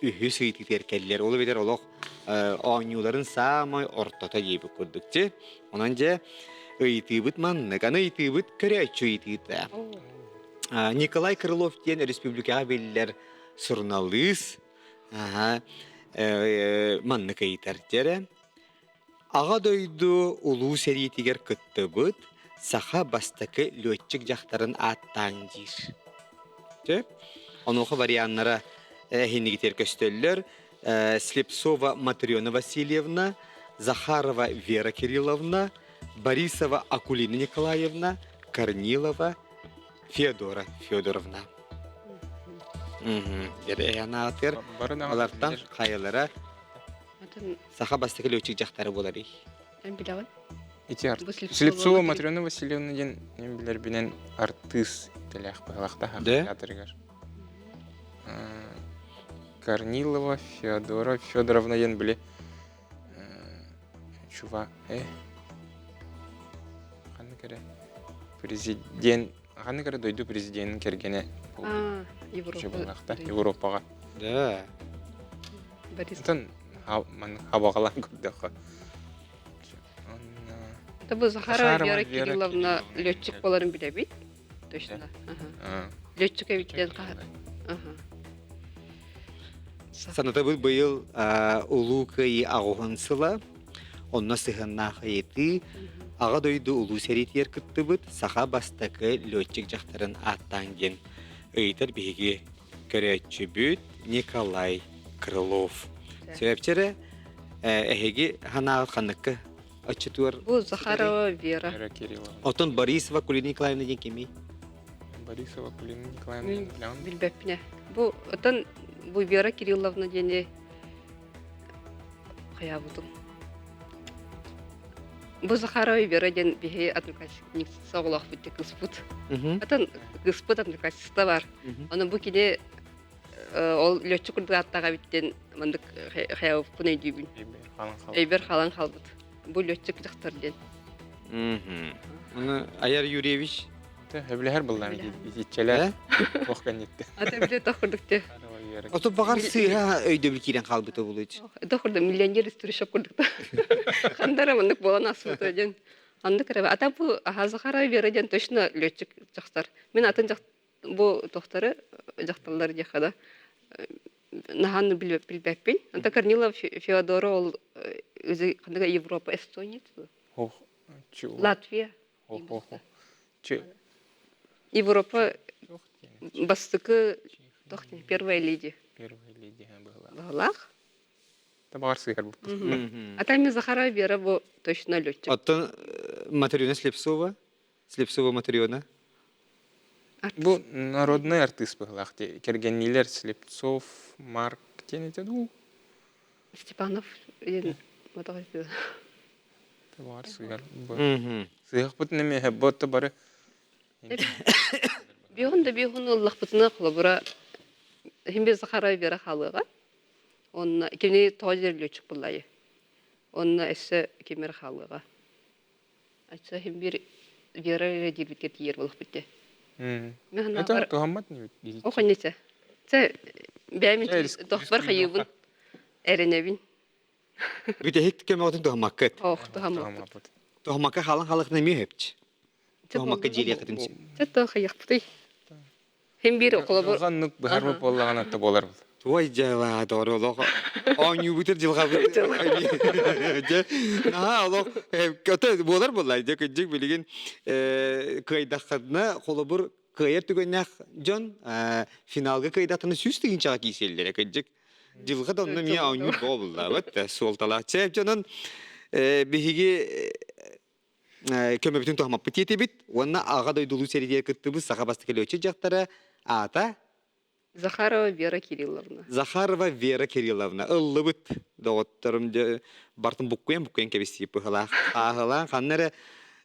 үһүс ыйытыытыгар кэллилэр. Ол эбэтэр олох оонньууларын саамай ортото диэбит курдук. Онон дьэ ыйытыыбыт маннык. Аны ыйытыыбыт көрөөччү ыйытыыта. Николай Крылов диэн республикаҕа биллэр суруналыыс маннык ыйытар дьэрэ Аҕа дойду Улуу сэриитигэр кыттыбыт саха бастакы летчик дьахтарын ааттааҥ диир. Сөп. Онуоха варианнара эһинигитигэр көстөллөр. Слепцова Матрена Васильевна, Захарова Вера Кирилловна, Борисова Акулина Николаевна, Корнилова Феодора Федоровна. Эһэнаатыгар алартан хайалара саха бастакы летчик дьахтара буоларый? Эн билэҕин? Ити Слепцова Матрена Васильевна диэн мен билэрбинэн артыыс идэлээх быһалахтаах театрыгар. Корнилова Феодора Федоровна диэн били чува ханнык эрэ президент ханнык эрэ дойду президенин кэргэнэ Европа Европаҕа да Оттон хабаҕалаан көрдөххө Это бу Захарова Вера Кирилловна летчик боларын билэбит точно летчик эбиттен Санатабыт быйыл Улуу Кыайыы аҕыһын сыла, онно сыһыаннаах ыйытыы, Аҕа дойду Улуу сэриитигэр кыттыбыт саха бастакы летчик дьахтарын ааттаан диэн ыйытар биһиги көрөөччүбүт Николай Крылов. Сөпчэрэ эһиги ханаҕыт ханныкка оччотугар Бу Захарова Вера. Вера Кирилловна. Оттон Борисова Кулина Николаевна диэн кимий? Борисова Кулина Николаевна Билбэппинэ. Бу оттон бу Вера Кирилловна диэни хайаабытым. Бу Захарова Вера диэн биһи одноклассница оҕолоохпут кыспыт. Атын кыспыт одноклассница бар. Ону бу кини ол летчик курдук ааттаах эбиттэн маннык хайаабыппын өйдүүбүн. Өйбөр халан халбыт. Бу летчик дьахтар диэн. Оны Аяр Юрьевич Сөбүлэһэр быллаан итиччэлэр туох кэнниттэн. Ата биле тохурдук те. Ото баҕар сыыһа өйдөбүл киирэн хаалбыта булуч. Тохурда миллионер история курдук. Хандара маннык буолан асмыта диэн. Аннык эрэ. Ата бу Захара Вера диэн точно летчик дьахтар. Мин атын бу тохторы дьахталлар диэххэ да наһааны билбэппин. Anta Корнилов Феодора ол өзі ханныга Европа Эстония Латвия Европа бастакы первая леди. Первая леди быһылаах. Табаҕар сыһар А там Захарова Вера бу точно летчик. Оттон Матрена Слепцова? Слепцова Матрена? Бу народный артыыс быһылаах кэргэнниилэр Слепцов Марк диэн этэ дуу? Степанов Табаҕар сыһар. Сыһахпытын эмиэ ботто бары Биһун да биһун ыллахпытына холобура химби Захарова Вера хаалыаҕа. Онно кини тоҕо летчик буллайы. Онно өссө кимер хаалыаҕа. Ачча иһин биир Вера эрэ диирбитигэр тиийэр буолуохпут дии. Это туһаммат Охонньуча. Чэ, бэйэм тохпор хайыыбын, эрэнэбин. Бүтэһик көмөҕүтүн туһаммаккыт. Ох, туһаммаппыт. Туһаммакка хаалан халыхна эмиэ өпч. Туһаммакка дьиэлиэххитин сөп. Чэ, то хайыахпытый? Хин биир холобур Дьылҕаннык быһарбыт буоллаҕына то буолар. Туой дьыала доҕор олох оонньуубутур дьылҕабыт дьэ наһаа олох ото буолар буолла дьэ кырдьык билигин кыайдаххына холобур кыайар түгэннээх дьон финалга кыайдахтарына 100 тыһыынчаҕа киирсэллэрэ кырдьык дьылҕа да онно эмиэ оонньуур боо буллаабыт суолталаах чэ дьонун биһиги көмөбүтүн туһаммаппыт диэтибит уонна аҕа дойдулуу сэриитигэр кыттыбыт саха бастакы лүөччүк дьахтара аата Захарова Вера Кирилловна. Захарова Вера Кирилловна ыллыбыт доҕотторум дьэ бартын буккуйан буккуйан кэбистиир быһылаах ааһылаан ханна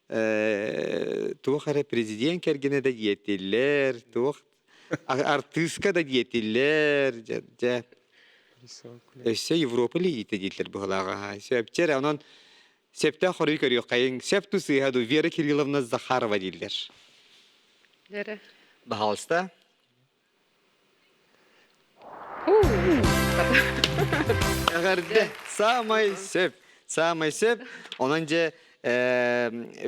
эрэ туох эрэ президент кэргэнэ да диэтилэр туох артыыска да диэтилэр дьэ дьэ өссө Европа лиигитэ дииллэр быһылааҕа сөпчэ эрэ онон Сөптөөх хоруй көрүөххэйиҥ. Сөп ту сыыһа дуу Вера Кирилловна Захарова дииллэр. Вера. Пожалуйста. Эҕэрдэ. Саамай сөп. Саамай сөп. Онон дьэ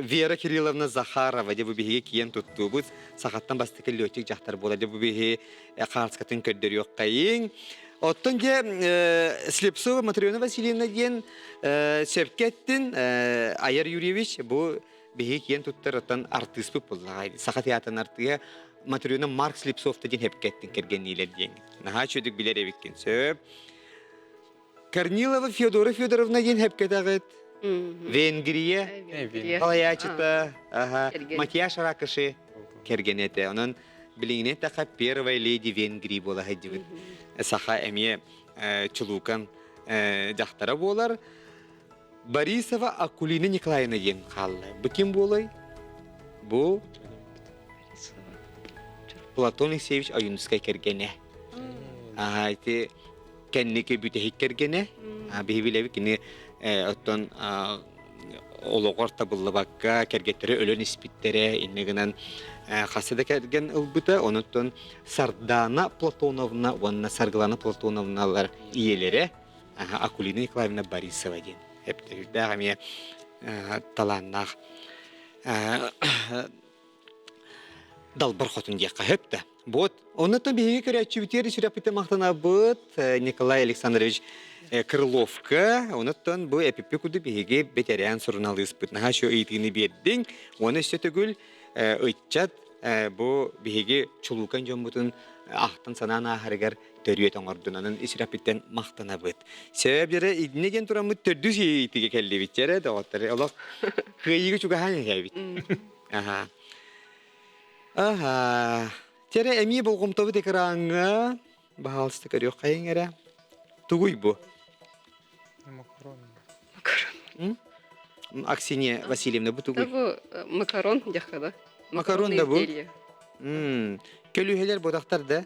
Вера Кирилловна Захарова дьэ бу биһиги киэн туттуубут сахаттан бастакы летчик дьахтар буолар дьэ бу биһи хаарскатын көрдөрүөххэйиҥ. Оттон дьэ Слепцова Матрена Васильевна диэн сөпкө эттин Аяр Юрьевич бу биһиги киэн туттар оттон артыыспыт буоллаҕа Саха театрын артыыһа Матрена Марк Слепцов диэн сөпкө эттин кэргэнниилэр диэн наһаа үчүгдүк билэр эбиккин сөп Корнилова Федора Федоровна диэн сөпкө Венгрия салайааччыта Матьяш Ракыши кэргэнэ этэ. Онон билиҥҥи эттэххэ первая леди Венгрии буола сылдьыбыт. Саха эмиэ чулуукан дьахтара буолар. Борисова Акулина Николаевна диэн хаалла. Бу ким буолай? Бу Платон Алексеевич Ойуунускай кэргэнэ. Аха ити кэнники бүтэһик кэргэнэ. Биһи билэбит кини оттон олоҕор табыллыбакка кэргэттэрэ өлөн испиттэрэ иннэ гынан хаса да кэргэн ылбыта онуттан Сардаана Платоновна уонна Саргылана Платоновналар ийэлэрэ Акулина Николаевна Борисова диэн эптэрдээх эмиэ талааннаах далбар хотун диэххэ сөп да. Вот, оннуттан биһиги көрөөччүбүтүгэр сүрэхпитин махтанабыт Николай Александрович Крыловка. Онуттан бу эпиппи курдук биһиги бэтэрээн суруналыыспыт. Наһаа үчүгэй ыйытыыны биэрдиҥ. Уонна өссө төгүл ыччат бу биһиги чулуукан дьоммутун ахтан санаан ааһарыгар төрүөт оҥордун. Онон ис сүрэхпиттэн махтанабыт. Сөп дьэрэ итиннэ диэн тураммыт төрдүс ыйытыыга кэллибит дьэрэ доҕоттор. Олох кыайыыга чугаһаан иһэбит. Аха. Аха. Тере эмиэ болҕомтобут экраҥҥа баһаалыста көрүөххэйиҥ эрэ. Тугуй бу? Макарон. Макарон. Аксинья Васильевна бу тугуй? Да бу макарон диэххэ да. Макарон да бу? Көлүөһэлэр бодахтар да?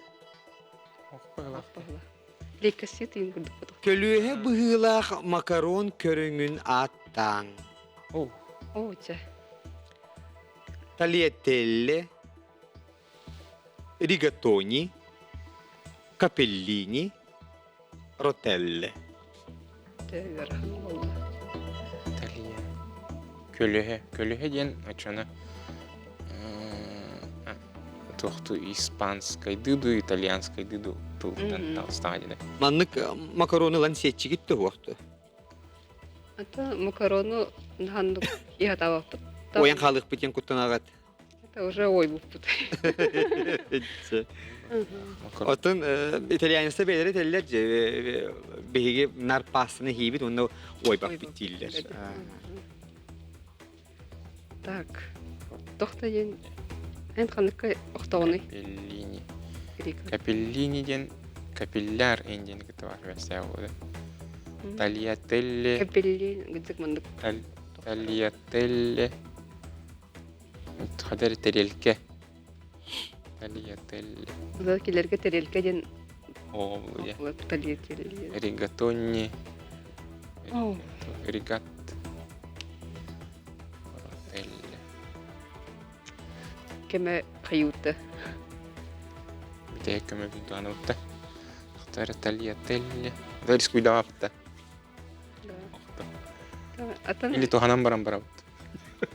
Лейкоцит курдук бодох. Көлүөһэ быһыылаах макарон көрүҥүн ааттааҥ. О, чэ. Tagliatelle, rigatoni, capellini, rotelle. Талия. Көлөһө. Көлөһө диэн оччону туохтуу испанскайдыы дуу, итальянскайдыы дуу тылтан таҕыстаҕа дии. Маннык макароны ылан сиэччигит туһуохту. Ата макарону ханнык иһатаабаппыт. Ойон хаалыахпыт диэн куттанаҕыт. Это уже ойбуппут. Оттон итальянецтар бэйэлэрэ этэллэр биһиги нар паастаны иһиибит уонна ойбаппыт дииллэр. Так, тохто диэн эн ханныкка охтоҕунуй? Капеллини. Капеллини диэн капилляр эн диэн кытта бар бэстээх буолар. Тальятелле. Капеллини гыдык мандык. Тальятелле. Хадер тарелке. Тальятелле. Бу килерге тарелка диэн О, Тальятелле. Ригатони. Ригат. Кеме хайуутта. Бүтэһик көмөбүн туһаныбытта. Ахтар тальятелле. Да рискуйдаабытта. Атам Или туһанан баран барабыт.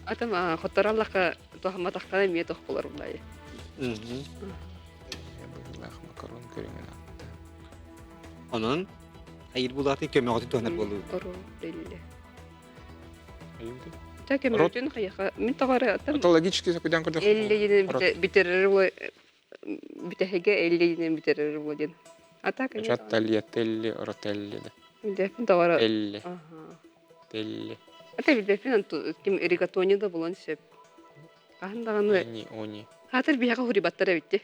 Атам хоттораллаха туһамматахтана эмиэ тох болар булай. Көрүҥүн аатта. Онон айыр булаатын көмөҕөтүн туһанар буолуу. Ротелли. Та көмөтүн хайаха мин тоҕо там Это логически сокудан көрдөх. Элли бүтэрэр бүтэһигэ элли бүтэрэр була диэн. А так Чатталья, ротелли да. Билбэппин тоҕо Элли. Телли. Ата билбэппин ким ригатони да булан сөп. Хаһан даҕаны Они, они. Хаатыр биһиэхэ хурибаттар эбитти.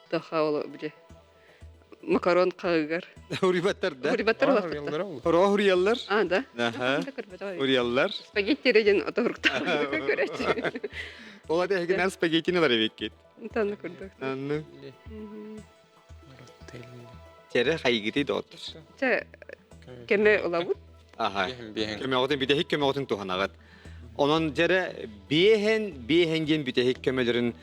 Тоха ол били макарон хаһыгар. Хурибаттар да? Хурибаттар уласпыттар. Хоро хурияллар. А, да. Аха. Хурияллар. Спагетти ден оторуктар көрөчү. Ол ата эһигинэн спагеттини бар эбиккит. Танны курдук. Анны. Тере хайгити доттор. Чэ кеме ылабыт. Аха. Көмөҕүтүн бүтэһик көмөҕүтүн туһанаҕыт. Онон дьэрэ биэһэн биэһэн диэн бүтэһик көмөлөрүн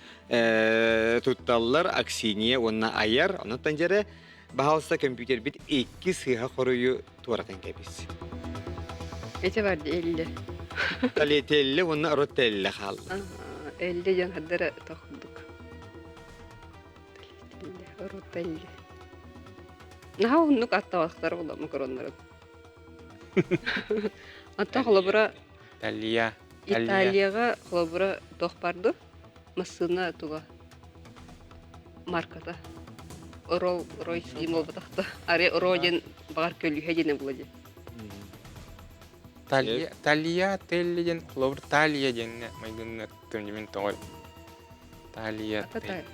тутталлар Аксинья уонна Айар. Онон дьэрэ баһаалыста көмпүүтэрбит икки сыыһа хоруйу туоратан кэбис. Эти бар элле. Талетелле уонна ротелле хаалла. Элле диэн хардара тохдук. Ротелле. Наһаа уһуннук аттаабахтар була макароннарын. Антон холобура Италия. Италияҕа холобура туох барды? Массыына туга? Марката. Ролл Ройс диэн буолбатахта. Аре Ро диэн баҕар көлүһэ диэн була дии. Талия, Талия, Телли диэн холобур Талия диэннэ майгыннаттым димин тоҕой. Талия, Телли.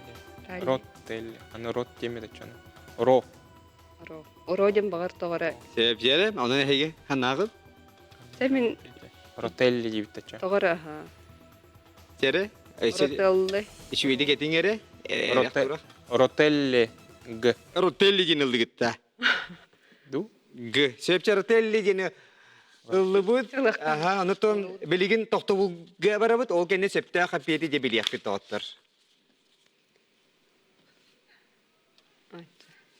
Рот, Телли. Аны рот диэмэ да чону. Ро. Ро. Ро диэн баҕар тоҕо эрэ. Сэбиэрэ, онон эһиги ханаҕыт? Сэ мин Ротелли диэбит чо. Тоҕо эрэ аха. Тере? Ротелли. Үчүгэйдик этиҥ эрэ. Ротелли Г. Ротелли диэн ыллыгытта. Ду? Г. Сөпчө Ротелли диэн ыллыбыт. Аха, онутон билигин тохтобулга барабыт, ол кэннэ сөптөөх эппиэти де билиэхпит тоҕоттор.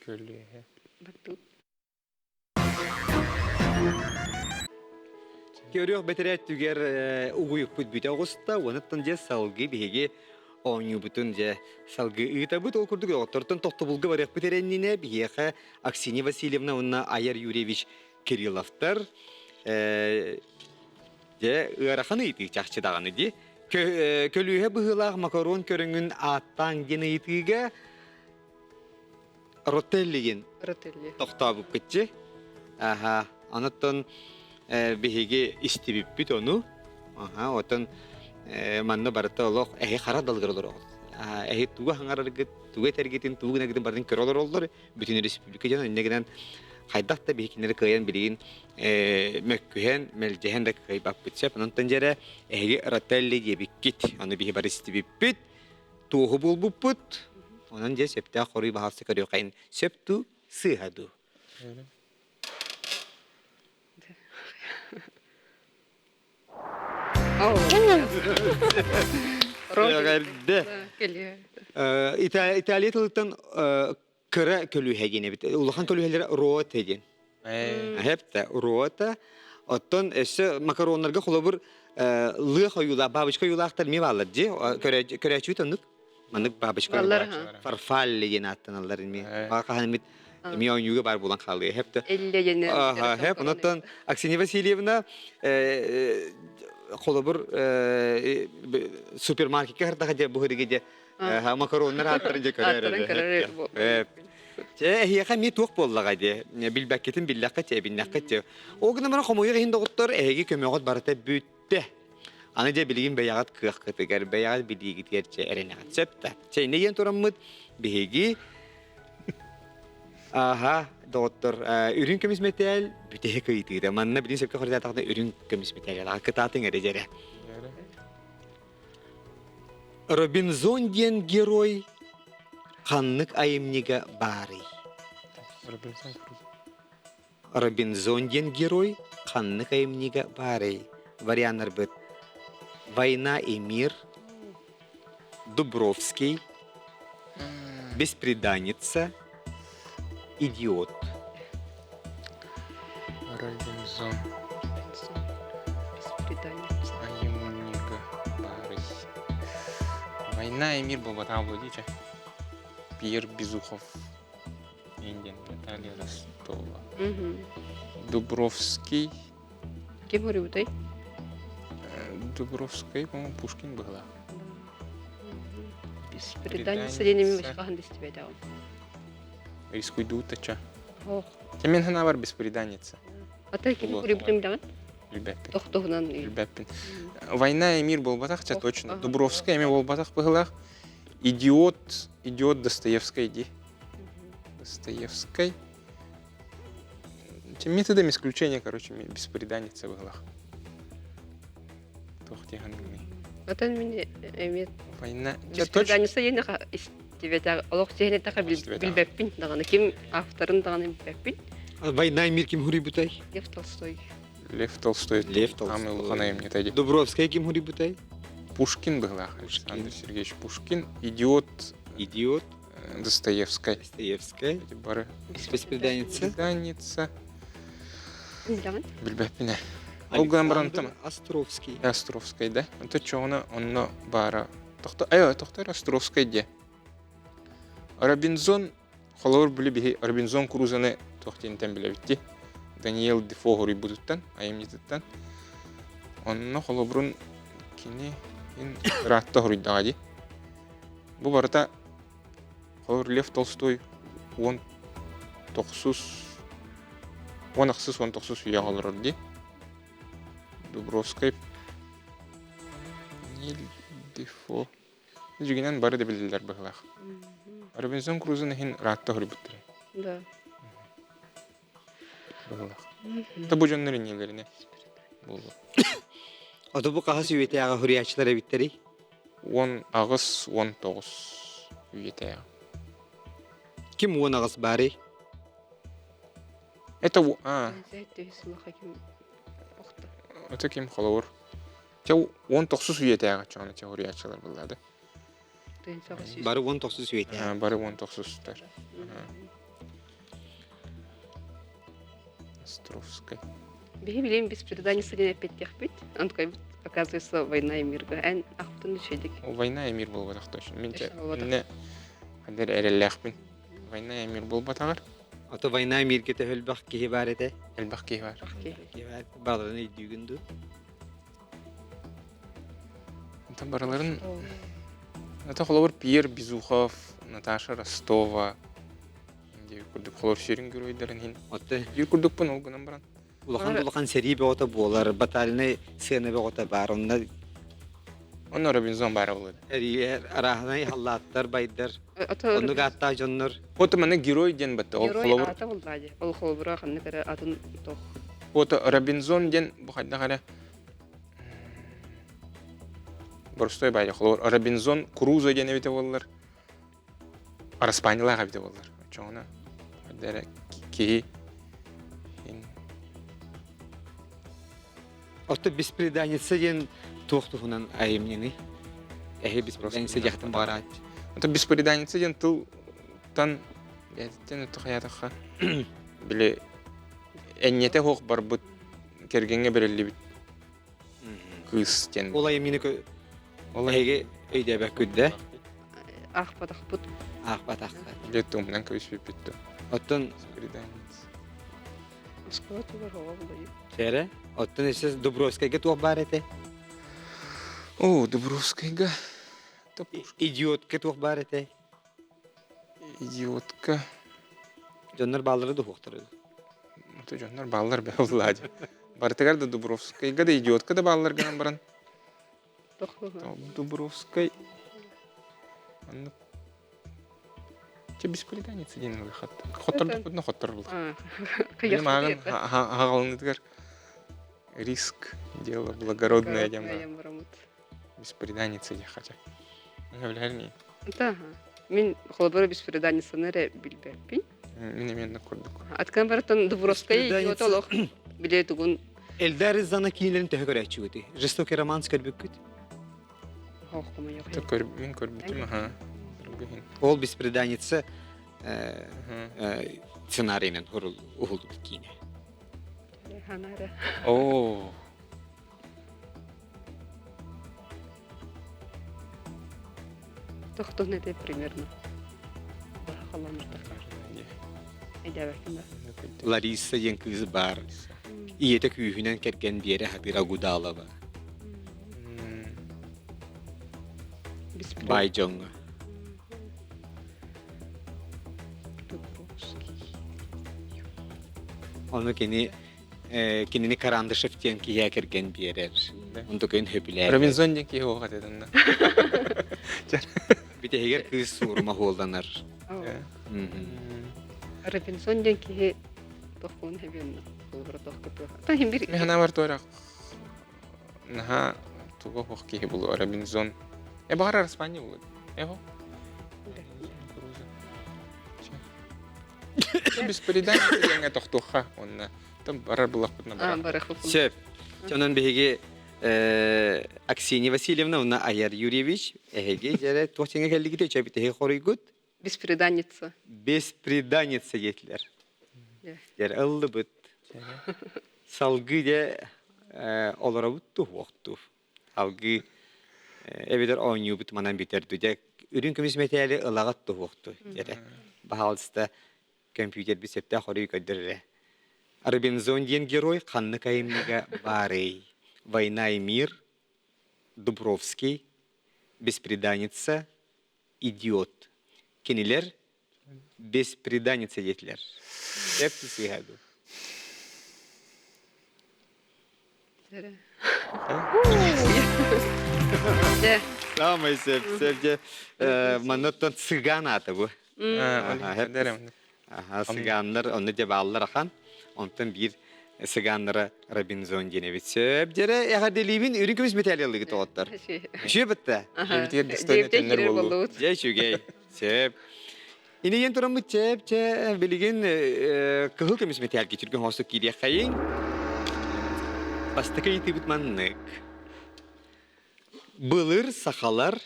Көлүөһэ. Көрүөх бэтэрээт түгэр угуйукпут бүтэ оҕуста, уонуттан дьэ салгыы биһиги оонньуубутун дьэ салгыы ыытабыт. Ол курдук доҕоттортон тохтобулга барыахпыт эрэннинэ биһиэхэ Аксинья Васильевна уонна Аяр Юрьевич Кирилловтар дьэ ыарахан ыйытыы чахчы даҕаны дии. Көлүөһэ быһыылаах макарон көрүҥүн ааттааҥ диэн ыйытыыга Ротеллигин Ротелли. тохтообуккутчи. Аха, онуттан биһиги истибиппит ону. Аха, отон манна барыта олох эһи хара далгар олороҕут. Эһи тугу хаҥараргыт, тугу этэргитин, тугу гынаргытын барытын көрө олороллор. Бүтүн республика дьон иннэ гынан хайдах да биһикиннэри кыайан билигин мөккүһэн, мэлдьэһэн да кыайбаппыт сөп. Онтон дьэрэ эһиги Ротелли диэбиккит. Аны биһи бары истибиппит. Туоһу булбуппут. Онон дьэ сөптөөх хоруй баһаалса көрүөххэйин сөп дуу, сыыһа дуу? Эҕэрдэ. Италия тылыттан кыра көлүөһэ диэн эбит. Улахан көлүөһэлэр роте диэн. Эһэптэ рота. Оттон өссө макароннарга холобур лыах ойуулаах, бабочка ойуулаахтар эмиэ бааллар дии. Көрөөччүбүт оннук. Маннык бабочка фарфалли диэн ааттаналлар эмиэ. Хаһан эмит эмиэ оонньууга баар буолан хаалыа. Эһэптэ. Элле диэн. Аха, онтон Аксинья Васильевна холобур супермаркетка хартаха дьэ бу дьэ макароннар ааттарын дьэ көрөр эрэ. Чэ, эһиэхэ эмиэ туох буоллаҕа дии. Билбэккитин биллэххэ чэ, эбиннэххэ чэ. Ол гынан баран хомойуох иһин доҕоттор, эһиги көмөҕүт барыта бүттэ. Аны дьэ билигин бэйэҕит кыаххытыгар, бэйэҕит билиигитигэр чэ эрэнэҕит. Сөп да. Чэ, инньэ диэн тураммыт биһиги Аха, доҕоттор, үрүҥ көмүс мэтээл бүтэһик ыйытыыта. Манна билин сөпкө хоруйдаатахына үрүҥ көмүс мэтээл кытаатыҥ эрэ дьэрэ. Робинзон диэн герой ханнык айымньыга баарый? Робинзон Крузо. Робинзон диэн герой ханнык айымньыга баарый? Варианнарбыт «Война и мир», «Дубровский», «Бесприданница», «Идиот». Робинзон. Бесприданница. Айымньыга баарый. Война и мир буолбатаҕа буолуо дии чэ. Пьер Безухов. Наталья Ростова. Дубровский. Ким хоруйбутай? Дубровскай, по-моему, Пушкин быһыылаах. Беспреданница диэн эмиэ хаһан да истибэтэҕим. Рискуйдуут тача. Ох. Мен санаабар беспреданница. Ата ким хоруйбутун билэҕин? Билбэппин. Тохтоһунан. Билбэппин. Война и мир буолбатах, ча точно. Дубровская эмиэ буолбатах быһыылаах. Идиот, идиот Достоевскай дии. Достоевскай. Методом исключения, короче, беспреданница быһылах. Туох диэханыгыный? Отон мин эмиэ Война... Беспреданница диэн истибэтэх, олох сиһинэтэхэ билбэппин даҕаны, ким авторын даҕаны билбэппин. Война и мир ким хуруйбутай? Лев Толстой. Лев Толстой. Лев Толстой. Самый улахан айымньыта дии. Дубровскай ким хуруйбутай? Пушкин быһылаах. Александр Сергеевич Пушкин. Идиот. Идиот. Достоевскай. Достоевскай. Эти бары. Беспреданница. Беспреданница. Билэҕин? Билбэппин ээ. Ол гынан баран там Островский. Островскай да. Онто чоҕуна онно баара. Тохто, ай, тохтор Островскай диэ. Робинзон холобур били биһи Робинзон Крузаны туох диэнтэн билэбит Даниэл Дефо хоруйбутуттан, айымньытыттан. Онно холобурун кини ыраатта хоруйдаҕа дии. Бу барыта холобур Лев Толстой 19 10 19 үйэҕэ олорор дии. Дубровскай Нил Дефо Дьиҥинэн бары да билэллэр быһыылаах. Робинзон Крузон иһин ыраатта хоруйбуттара. Да. Быһыылаах. Та бу дьоннор иннилэринэ буолуо. Ото бу хаһыс үйэтээҕи суруйааччылар эбиттэрий? 18, 19 үйэтээҕи. Ким 18 баарый? Это а. Это ким холобур? Чэ, 19 үйэтээҕи чоҕуна теорияччылар буллады. Бары 19 үйэтээҕи. Бары 19-тар. Островскай. Биһи билим беспреданница диэн эппиттиэхпит. Онтукайбыт, оказывается, война и мирга. Эн ахтын үчүгэйдик. Война и мир буолбатах точно. Мин инне хадер эрэллээхпин. Война и мир буолбатаҕар. Ото война и миргэ төһө элбэх киһи баар этэ? Элбэх киһи бар. Киһи бар. Барыларын өйдүүгүн дуу? Онтон барыларын Это холобур Пьер Безухов, Наташа Ростова диир курдук холобур сүрүн геройдарын иһин. Отто Биир курдукпун ол гынан баран. улахан улахан сэрии бөҕөтө буолар, батальнай сцена бөҕөтө баар. Онно Онно Робинзон баара буолуо. эрийэр арааһынай халлааттар, байдар, оннук ааттаах дьоннор. Вот манна герой диэн батта. Ол Герой холобур аата буоллаа дии. Ол холобура ханнык эрэ атын тох. Вот Робинзон диэн бу хайдах эрэ Боростой баайа холобур Робинзон Крузо диэн эбитэ буоллар Араспаанньалаах эбитэ буоллар оччоҕуна эрэ киһи Оттон беспреданница диэн туох туһунан айымньыный? Эһи беспреданница диэхтэн баҕараат. Оттон беспреданница диэн тылтан бэйэтиттэн өттө били энньэтэ суох барбыт кэргэҥҥэ бэриллибит кыыс диэн. Ол айымньыны Ол эһиги өйдөөбөккүт да? Аахпатахпыт. Аахпатахпыт. Дьэ туһунан көбүспүппүт да. Оттон Беспреданница. Москва тугар оҕо булайы. Чээрэ, оттон өссө Дубровскайга туох баар этэ? О, Дубровскайга Идиотка туох баар этэ? Идиотка. Дьоннор бааллара дуһуохтара. Это дьоннор бааллар бе Влади. Барытыгар да Дубровскайга да идиотка да бааллар гынан баран. Дубровскай Аннык Че беспреданница диэн ылыхат. Хоттордохпутуна хотторбут. Мин мааҕын аҕалынытыгар риск дело благородное диэн Беспреданница диэх хотя. Билэрний. Да. Мин холобура беспреданницаны эрэ билбэппин. Мин эмиэ курдук. Аткан барытын Дубровскай идиот олох биле тугун. Эльдар Рязанов киинэлэрин төһө көрөөччүгүтүй? Жестокий романс көрбүккүт? Мин көрбүтүм, аха. Ол беспреданница сценарийынан уһулдубут киинэ. Оо. Тохтон это примерно. Өйдөөбөппүн да. Лариса диэн кыыс баар. Ийэтэ күүһүнэн кэргэн биэрэ сатыыр Агудалова. Баай дьоҥҥо. Ону кини кинини Карандышев диэн киһи кэргэн биэрэр. Онтукайын сөбүлээбэт. Робинзон диэн киһи уох этэ Бүтэһигэр кыыс суорума хуолланар. Робинзон диэн киһи тохпун хэбиэнна холобура тохкутуо. Хин бир Мен ханабар туора наһаа туга хуох киһи булу Робинзон. Э баҕар Испания булу. Эго. Беспредание диэҥҥэ тохтуохха уонна там барар булахпытына барар. Сөп. Онон биһиги Аксинья Васильевна уонна Аяр Юрьевич эһиги дьэрэ туох дьиҥэ кэллигит өчөбүт эһиги хоруйгут Беспреданница. Беспреданница диэтилэр. Дьэр ыллыбыт. Салгыы дьэ олоробут туһуохтуу. Алгыы эбэтэр оонньуубут манан бүтэр дьэ үрүҥ көмүс мэтээли ылаҕыт туһуохту дьэрэ. Баһаалыста компьютербит сөптөөх хоруй көрдөр эрэ. Робинзон диэн герой ханнык айымньыга баарый? Война и мир, Дубровский, Беспреданница, Идиот. Кинилэр беспреданница диэтилэр. Сөп сыыһа дуу? Самый сөп, сөп дьэ. Манна оттон цыган аата бу. Аха, цыганнар онно дьэ бааллар ахан. Онтон биир цыганнара Робинзон диэн эбит. Сөп дьэрэ эҕэрдэлиибин үрүҥ көмүс мэтээли ыллыгыт оҕоттор. Үчүгэй бытта. Дьиэбитигэр достойно төннөр буоллубут. Дьэ үчүгэй. Сөп. Инигин тураммыт чэп чэ билигин кыһыл көмүс мэтээлгэ түргэн хоосук киириэххэйиҥ. Бастакы ыйытыыбыт маннык. Былыр сахалар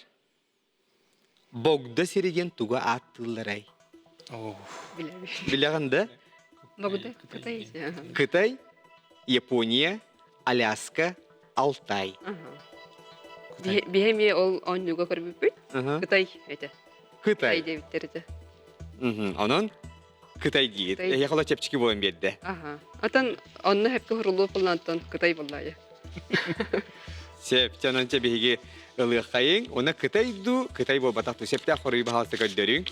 Богдо сиригин тугу ааттыылларай? Билэҕин да? Богдо Кытай. Кытай, Япония, Аляска, Алтай. Биһи эмиэ ол оонньууга көрбүппүт. Кытай этэ. Кытай. Кытай диэбиттэр этэ. Онон Кытай диир. Эһиэхэ олох чэпчэки буолан биэрдэ. Аха. Атын онно хэпкэ хурулуу буллаантан Кытай буллаайа. Сөп, онон чэ биһиги ылыаххайыҥ. Уна Кытай дуу, Кытай буолбатах дуу. Сөптөөх хоруйу баһаалыста көрдөрүҥ.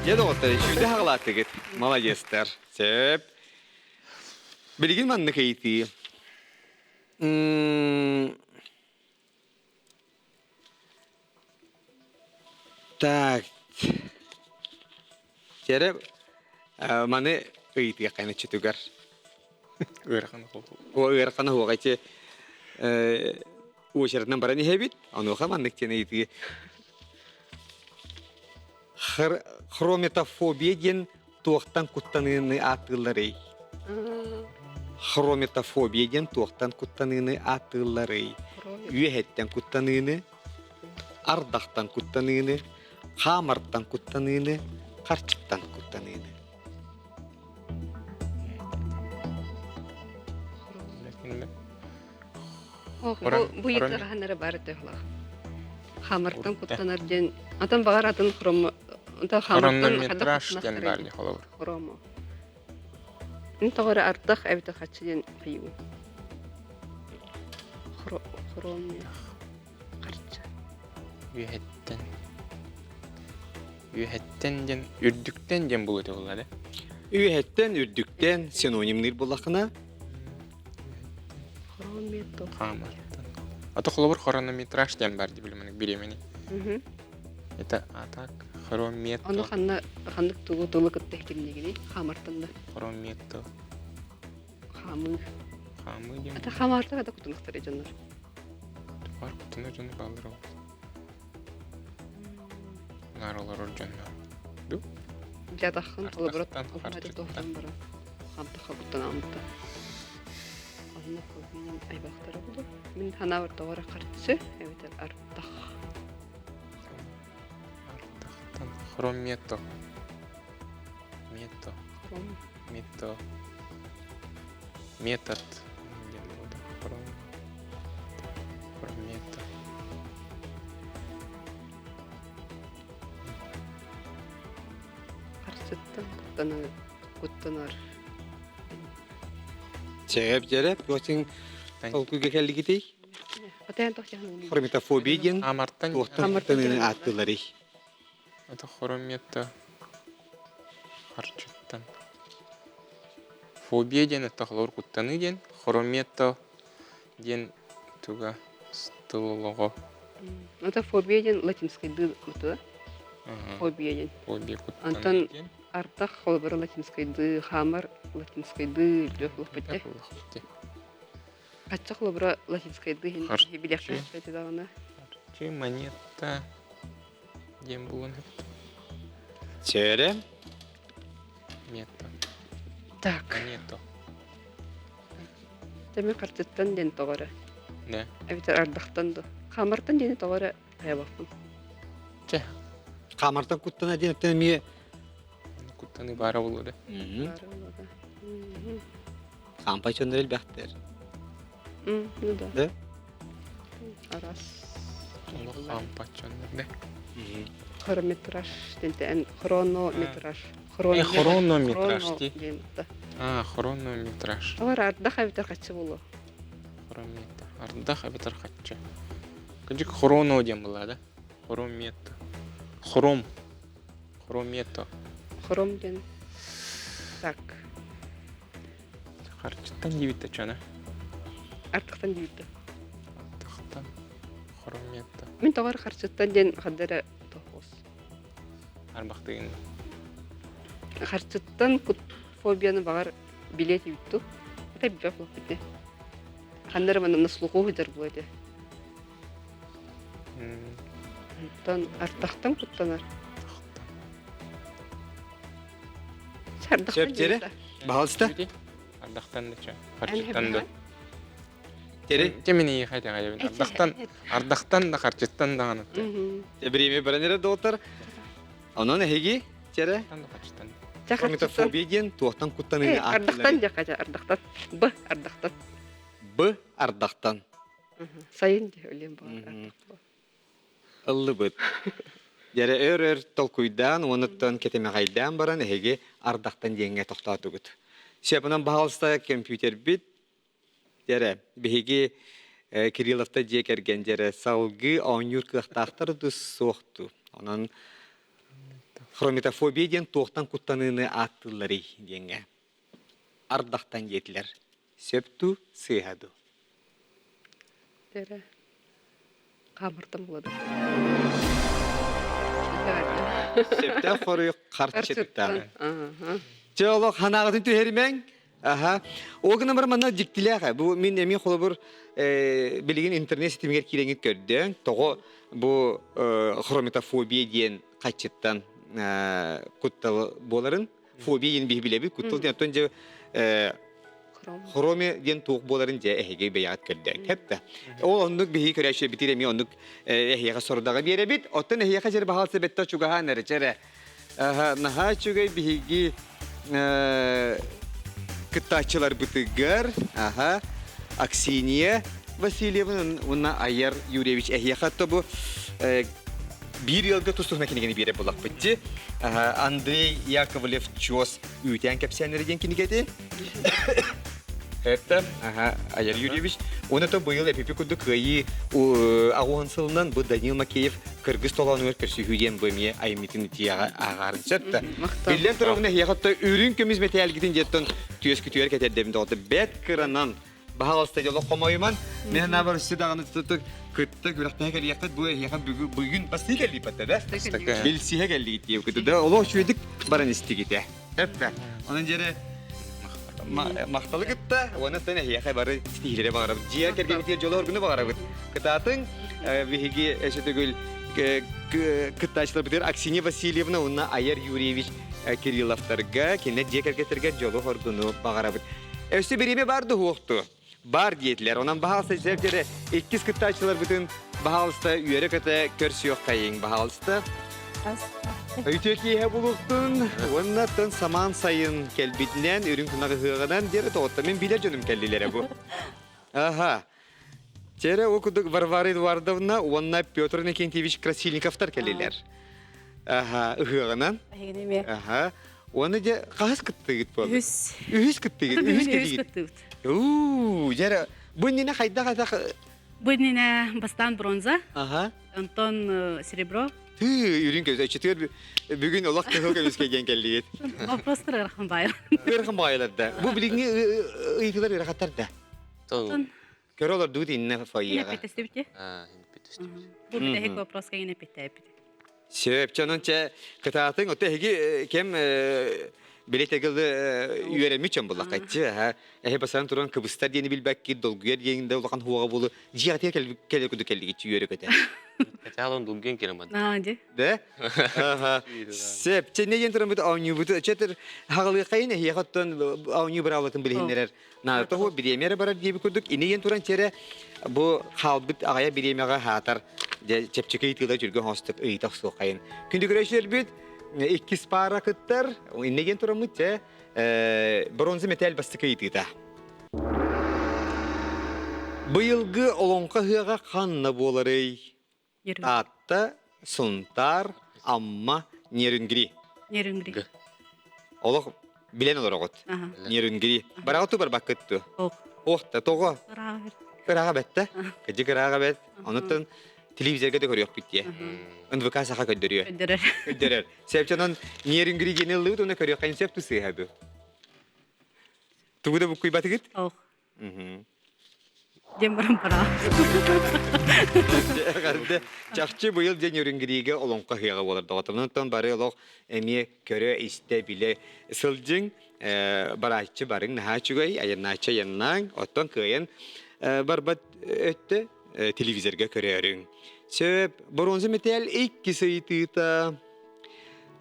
Дьэ доҕоттор, сүүрдэ хаҕалаатыгыт. Молодецтар. Сөп. Билигин маннык ыйытыы. Так. Чэрэ маны ыйытыаххайна чүтүгэр. Ыарахан О ыарахан уоҕа ити уочаратынан баран иһэбит. Онуоха маннык диэн ыйытыы. Хрометофобия диэн туохтан куттаныыны ааттыылларый? Хрометофобия диэн туохтан куттаныыны ааттыылларый? Үөһэттэн куттаныыны, ардахтан куттаныыны, хаамартан куттаныыны, харчыттан куттаныыны. Бу ыйытыгаһаннара баар этэ Хамартан куттанар диэн атын баҕар атын хромо Хронометраж диэн баар дии холобур. Хромо. Ин тоҕо эрэ ардах эбэтэр хаччы диэн ыйыбын. Хромиах харчы. Үөһэттэн. Үөһэттэн диэн үрдүктэн диэн булу этэ буолла да? Үөһэттэн, үрдүктэн синонимныыр буоллаххына Хаамартан. А то холобур хронометраж диэн бар дии билим бириэмэни. Это а так хромето. Ону ханна ханнык тугу тылы кытта иһитиннигини хаамартан да. Хромето. Хаамыы. Хаамыы диэн. Ата хаамаартан ата кутунахтар дьоннор. Бар кутуна дьону бааллар ол. Наар олорор дьоннор. Ду? Дьатаххын холобура туохтан баран хамтаха куттанааммыта. Онно кобиин айбахтара булу. Мин ханаабар тоҕо эрэ харчы эбэтэр ардах. Ардахтан хромето. Мето. Хром. Мето. Метод. Диэн буолда. Хром. Хромето. Харчыттан куттанар, куттанар. Чэп дьэрэ, туохтан толкуйга кэллигитий? Атаан тохтоһун. Хромитофобия диэн Амартан туохтан куттаныыны ааттыыларый? Это хоромета харчыттан. Фобия диэн это холор куттаныы диэн, хоромета диэн туга тыл олоҕо. Это фобия диэн латинскайдыы бутуа. Фобия диэн. Фобия куттаныы Антон диэн. артах холобура латинскайдыы, хаамар латинскайдыы үлүөх лохпутте. Хачча холобура латинскайдыы хин билиэххэ даҕаны. Харчы монета диэн булан Чээрэ. Мета. Так. Монета. Тэми хартыттан диэн тоҕо эрэ. Не. Эбэтэр ардахтан да. Хаамартан диэни тоҕо эрэ хайабаппын. Чэ. Хаамартан куттана диэн оттон эмиэ Куттаны баара буолуо да. Баара буолуо да. Хаампай дьоннор элбэхтэр. Ну да. Да? Арас. Олох хаампат дьоннор да. Хронометраж диэн хронометраж. Хронометраж дии. А, хронометраж. Олар ардах эбэтэр хаччы буолуо. Хронометр. Ардах эбэтэр хаччы. Кырдьык хроно диэн была да? Хрометр. Хром. Хромето. Хром диэн. Так. Харчыттан диэбит чана. Артықтан диэбит Артықтан. Хромето. Мин тоҕор харчыттан диэн ханна тохос. Арбахтыгын. Харчыттан кут фобияны баҕар билиэт үүтту. Это билбэт буолбут Ханна эрэ манна слуху сылдьар буолуо этэ. Онтон ардахтан куттанар. Сөп дьэрэ. Баһалыста. Ардахтан да чэ. Харчыттан да. Тере. Кемини хайдах Ардахтан ардахтан да харчыттан даҕаны. Время баран эрэ доҕоттор. Онон эһиги чэрэ. Хромитофобия диэн туохтан куттаныыны Ардахтан дьэ ардахтан. Б ардахтан. Б ардахтан. Сайын дьэ өлүөн баҕар Ыллыбыт. Дьэрэ өр-өр толкуйдаан уонуттан кэтэмэҕэйдээн баран эһиги ардахтан диэҥҥэ тохтоотугут. Сөп, онон баһаалыста компьютербит дьэрэ биһиги Кирилловта дьиэ кэргэн дьэрэ салгыы оонньуур кыахтаахтар дуу суох дуу. Онон хрометофобия диэн туохтан куттаныыны ааттыылларый диэҥҥэ ардахтан диэтилэр. Сөп дуу, сыыһа дуу? Эрэ хаамыртан буолар. Сөптөөх хоруй харчыттан. Чэ олох ханаҕытын түһэримэҥ. Аха. Ол гынан баран манна дьиктилээх. Бу мин эмиэ холобур билигин интернет ситимигэр киирэҥҥит көрдөөн, тоҕо бу хрометофобия диэн хаччыттан куттал буоларын фобия диэн биһи билэбит куттал диэн оттон дьэ хроме диэн туох буоларын дьэ эһиги бэйэҕит көрдөөн хэптэ ол оннук биһиги көрөөччү битир эмиэ оннук эһиэхэ сорудаҕы биэрэбит оттон эһиэхэ жер баһаалса бэтте чугаһаан эрэ чэрэ наһаа үчүгэй биһиги кыттааччыларбытыгар аха Аксинья Васильевна уонна Айар Юрьевич эһиэхэ то бу биир ыалга тус-туһунан кинигэни биэрэр буоллахпыт дии. Андрей Яковлев Чуос үүтээн кэпсээннэри диэн кинигэтин. Это, ага, Аяр Юрьевич. Он это быйыл эпипи курдук кыайыы аҕуһан сылынан бу Данил Макеев кыргыз толоонугар көрсүһүү диэн бу эмиэ айымньытын итиэҕэ ааҕаарын сөп да. Биллэн турар, эһиэхэ үрүҥ көмүс мэтээлгитин диэттэн түөскүтүгэр кэтэрдэбин доҕотто бэт кыранан Баһаалыста дьоло хомойуман, мен санаабар өссө даҕаны тутук кытта күрэхтэһэ кэлиэххит бу эһиэхэ бүгүн бастыы кэллииппэттэ да? Билсиһэ кэллигит диэбиккит да олох үчүгэйдик баран истигитэ. Эппэ. Онон дьэрэ махталы кытта уонна тэн эһиэхэ бары ситиһиилэри баҕарабыт. Дьиэ кэргэнитигэр дьолу оргуну баҕарабыт. Кытаатыҥ биһиги өссө төгүл кыттааччыларбытыгар Аксинья Васильевна уонна Аяр Юрьевич Кирилловтарга, кинилэр дьиэ кэргэттэригэр дьолу оргуну баҕарабыт. Өссө бириэмэ бар дуһуохту. Бар диэтилэр. Онон баһаалыста дьэ иккис кыттааччыларбытын баһаалыста үөрэ-көтө көрсүөххэйиҥ баһаалыста. Үтүө киэһэ булуохтун уонна тын самаан сайын кэлбитинэн үрүҥ тунах ыһыаҕынан диэри тоҕотто мин билэр дьонум кэллилэрэ бу. Аха. Тере ол курдук Варвара Эдуардовна уонна Петр Иннокентьевич Красильниковтар кэллилэр. Аха, ыһыаҕынан. Аха. Уонна дьэ хаһыс кыттыгыт буолла? Үһүс. Үһүс кыттыгыт, үһүс Үһүс кэлигит. кыттыбыт. Уу, дьэ бу иннинэ хайдах атах Бу иннинэ бастаан бронза, Аха. онтон серебро. Тыы, үрүҥ көмүс. Өччөтүгэр бүгүн олох кыһыл көмүскэ диэн кэллигит. Вопростар ыарахан баайар. Ыарахан баайалар да. Бу билиҥҥи ыйытыылар ыарахаттар да. Онтон Көрө олордубут иннэ фойеҕа. Эппиэтэстибит Бу бүтэһик вопроска иҥин эппиэттээбит. Сөп, чонон чэ кытаатыҥ, отто эһиги кэм билет эгылы үөрэммит чон буллаххайчы, аха. Эһи басан туран кыбыстар диэни билбэккит, долгуйар диэн да улахан хуоҕа буолу дьиэҕитигэр кэлэр курдук кэллигит үөрэ көтө. Хотя долгуйан кэлэн Аа, дьэ. Да? Аха. Сөп, чэ не диэн туран бут оонньуубут, чэ хаҕалыаххайын эһиэхэ оттон оонньуу быраабылатын билиһиннэрэр Наадата суох бириэмэ эрэ барар диэбит курдук инийэн туран чэрэ бу хаалбыт аҕайа бириэмэҕэ хаатар дьэ чэпчэки ыйытыылар түргэн хоостук ыйыта охсуоххайын. Күндү көрөөччүлэрбит иккис паара кыттар иннэ диэн тураммыт чэ бронза мэтээл бастакы ыйытыыта. Быйылгы Олоҥхо ыһыаҕа ханна буоларый? Таатта, Сунтаар, Амма, Нерюнгри. Нерюнгри. Олох билэн олороҕут. Нерюнгри. Бараҕа ту барбаккыт ту. Ох та тоҕо? Кырааҕа бэтте. Кыдьы кырааҕа бэт. Онуттан телевизорга да көрүөхпүт дии. НВК саха көрдөрүө. Көрдөрөр. Көрдөрөр. Сөп онон Нерюнгри диэни ыллыбыт уонна көрүөххэ сөп ту сыыһа бу. Тугу да буккуйбатыгыт? Ох. Диэн баран бараа. Эҕэрдэ. Чахчы быйыл дьэ Нерюнгригэ олоҥхо ыһыаҕа буолар доҕотторум. Онтон бары олох эмиэ көрө-истэ, билэ сылдьыҥ. Барааччы барыҥ наһаа үчүгэй, айаннааччы айаннааҥ. Оттон кыайан барбат өттө телевизорга көрөөрүҥ. Сөп, боруонса мэтээл иккис ыйытыыта.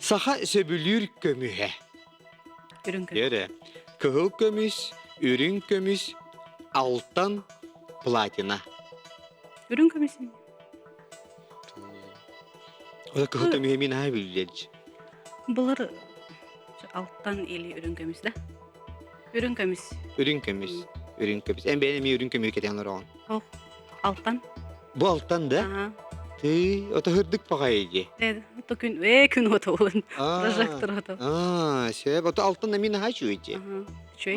Саха сөбүлүүр көмүһэ. Үрүҥ көмүс. Эрэ. Кыһыл көмүс, үрүҥ көмүс, алтан, платина. Үрүҥ көмүс. Ола кыһыл көмүһэ мин аһа билдерч. Былыр алтан или үрүҥ көмүс да? Үрүҥ көмүс. Үрүҥ көмүс. Үрүҥ көмүс. Эн бэйэн эмиэ үрүҥ көмүһү кэтэн олороҕун. Ох, алтан. Бу алтан да? Аха. Ты, ото хырдык паҕайы дии. Э, ото күн, э, күн ото болын. Прожектор ото. Аа, сөп. Ото алтан эмиэ наһаа үчүгэй дии. Үчүгэй.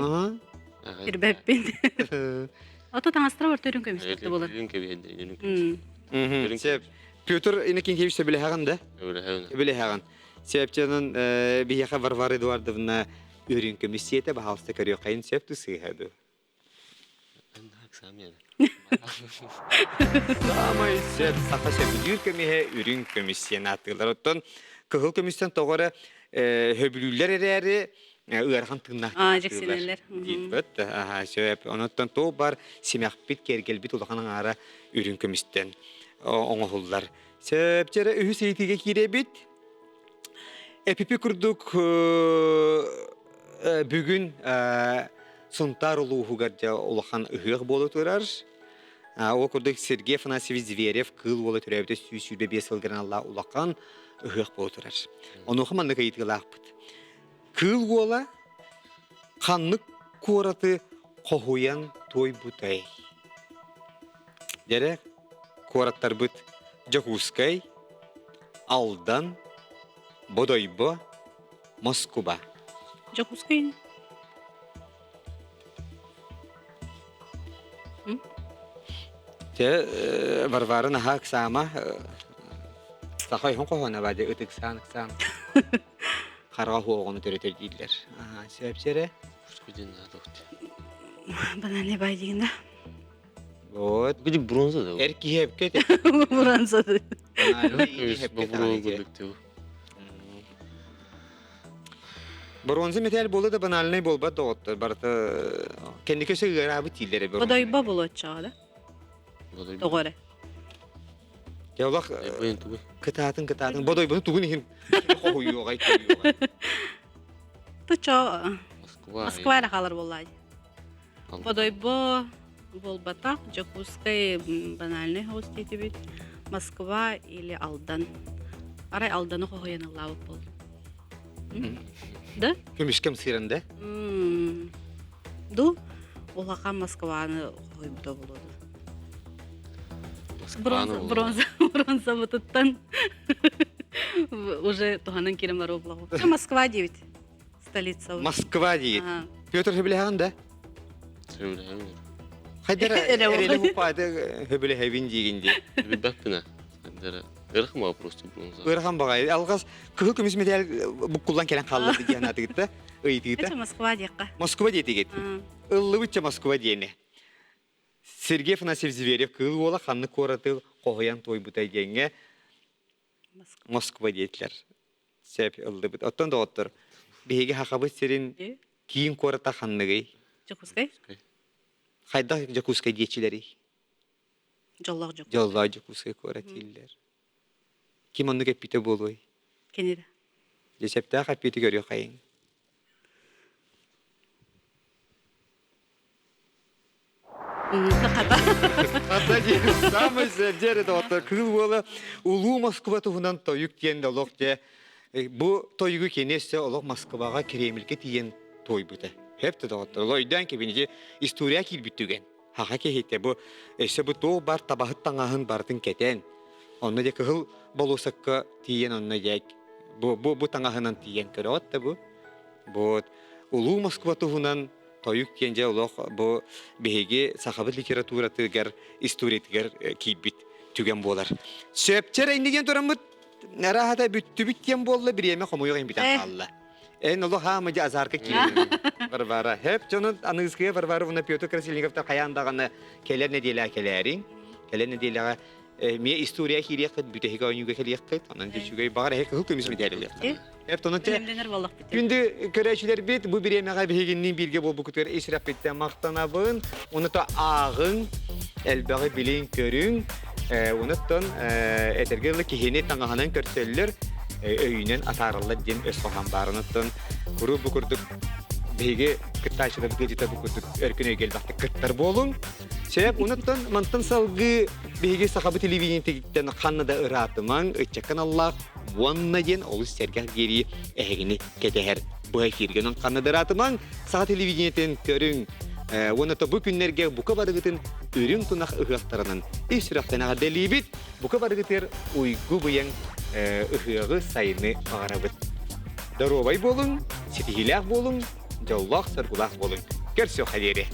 Аха. Ирбэппин. Ото таҥастара барта үрүҥ көмүс кытта болар. Үрүҥ көмүс. Үрүҥ Сөп. Петр Иннокентьевич сөбүлэһэҕин да? Сөбүлэһэҕин. Сөбүлэһэҕин. Сөпчөнөн биһиэхэ Варвара Эдуардовна үрүҥ көмүс сиэтэ, баһаалыста көрүөххэйин сөп ту сыыһа ду. Саамай сөп саха сөбүлүүр көмүһэ үрүҥ көмүс диэн ааттыыллар. Оттон кыһыл көмүстэн тоҕо эрэ сөбүлүүллэр эрээри ыарахан тыыннаах Аа, дьиксинэллэр. диирбэт. Аха, сөп. Онуттан туох бар симэхпит, киэргэлбит улахан аҥаара үрүҥ көмүстэн оҥоһуллар. Сөп, чэрэ үһүс ыйытыыга киирэбит. Эпипи курдук бүгүн Сунтаар улууһугар дьэ улахан ыһыах буола турар. Ол курдук Сергей Афанасьевич Зверев Кыыл Уола төрөөбүтэ 125 сылгынан алла улахан ыһыах буола турар. Онуоха маннык ыйытыылаахпыт. Кыыл Уола ханнык куораты хоһуйан туойбутай? Дьэрэ куораттарбыт Дьокуускай, Алдан, Бодойбо, Москуба. Дьокуускай. Те Варвара наһаа ыксаама саха иһин хоһооно баадьа ыт ыксаан ыксаан хараҕа хуоҕуну төрөтөр дииллэр. Сөп сэрэ. Банальный байдигина. Вот. Где бронза да? Эр киһи эпке те. Бронза. Бронза металл буолла да банальный буолбат доҕоттор барыта кэнники өссө ыараабыт дииллэр эбит. Бодойбо болуоччаҕа да? Тоҕо эрэ. Дьэ олох кытаатын кытаатын бодойбону тугун иһин хоһуйуоҕай туйуоҕай. Тучо Москва эрэ хаалар буоллаа. Бодойбо буолбатах, Дьокуускай банальный соҕус диэтибит, Москва или Алдан. Арай Алданы хоһуйан ыллаабыт буол. Да? Көмүскэм сыыран да? Ду улахан Москваны хоһуйбута буолуо. Бронза, бронза, бронзабытыттан уже туһанан киирэн барыы буолуо. Москва диэбит. Столица. Москва диигит. Петр сөбүлэһэҕин да? Сөбүлэһэбин. Хайдара эрэлэ хупаады сөбүлэһэбин диигин дии. Билбэппин Хайдара ыарахан баҕа просто бронза. Ыарахан баҕайы. Алҕас кыһыл көмүс мэтээл буккуллан кэлэн хаалла диэн аатыгытта ыйытыыта. Это Москва диэххэ. Москва диэтигит. Ыллыбытча Москва диэни. Сергей Афанасьев Зверев кыыл уола ханнык куораты хоһуйан туойбутай диэҥҥэ Москва диэтилэр. Сөп ыллыбыт. Оттон доҕоттор, биһиги Хахабыт сирин киин куората ханныгый? Дьокуускай. Хайдах Дьокуускай диэччилэрий? Дьоллоох Дьокуускай. Дьоллоох Дьокуускай куорат дииллэр. Ким оннук эппитэ буолуой? Кини да. Дьэ сөптөөх эппити көрүөххэйиҥ. Хата. Хата диэн самый сэрдиэр доҕоттор кыыл уола улуу Москва туһунан тойук диэн олох дьэ бу тойугу кини өссө олох Москваҕа Кремльгэ тиийэн туойбута. Хөп да доҕоттор ол өйдөөн кэбинити история киирбит түгэн. Хаха киһитэ бу өссө бу туох бар табаһыт таҥаһын барытын кэтэн онно дьэ кыһыл болуосакка тиийэн онно дьэ бу бу бу таҥаһынан тиийэн көрөҕүт да бу Вот Улуу Москва туһунан тойук диэн дьэ олох бу биһиги сахабыт литературатыгар, историятыгар киирбит түгэн буолар. Сөпчер иннигин тураммыт араһата бүттүбүт диэн буолла бириэмэ хомуйуох инбитэн хаалла. Эн олох хаама дьэ азарка киирин. Варвара. Хэп дьонун Аныыскыйа Варваровна Петр Красильниковтар хайаан даҕаны кэлэр нэдиэлэ кэлээриҥ. Кэлэр нэдиэлэҕэ Эмиэ история киириэххит, бүтэһик оонньууга кэлиэххит. Онон үчүгэй баҕар эһэ кыһыл көмүс мэдээлэлиэххит. Эптонун те Күндү көрөөчүлэрбит бу бириэмэҕэ биһигинниин бииргэ буолбуккутугар ис сүрэхпиттэн махтанабын. Уну то ааҕыҥ, элбэҕи билиҥ, көрүҥ. Онуттан этэргэ дылы киһини таҥаһынан көрсөллөр, өйүнэн атаараллар диэн өс хоһоон баар. Онуттан куруук бу курдук биһиги кыттааччыларбыт ыалдьыта бу курдук өркөн өйгө элбэхтик кыттар буолуҥ. Сөп, онуттан мантан салгыы биһиги сахабыт телевидениетиттэн ханна да ыраатымаҥ, ыччакка аналлаах уонна диэн олус сэргэх биэрии эһигини кэтэһэр. Бу эфиргэ онон ханна да ыраатымаҥ, саха телевидениетин көрүҥ. Уонна то бу күннэргэ бука барыгытын үрүҥ тунах ыһыахтарынан ис сүрэхтэн эҕэрдэлиибит. Бука барыгытыгар уйгу быйаҥ ыһыаҕы сайыны баҕарабыт. Доруобай буолуҥ, ситиһиилээх буолуҥ, дьоллоох-соргулаах буолуҥ. Көрсүөххэ диэри.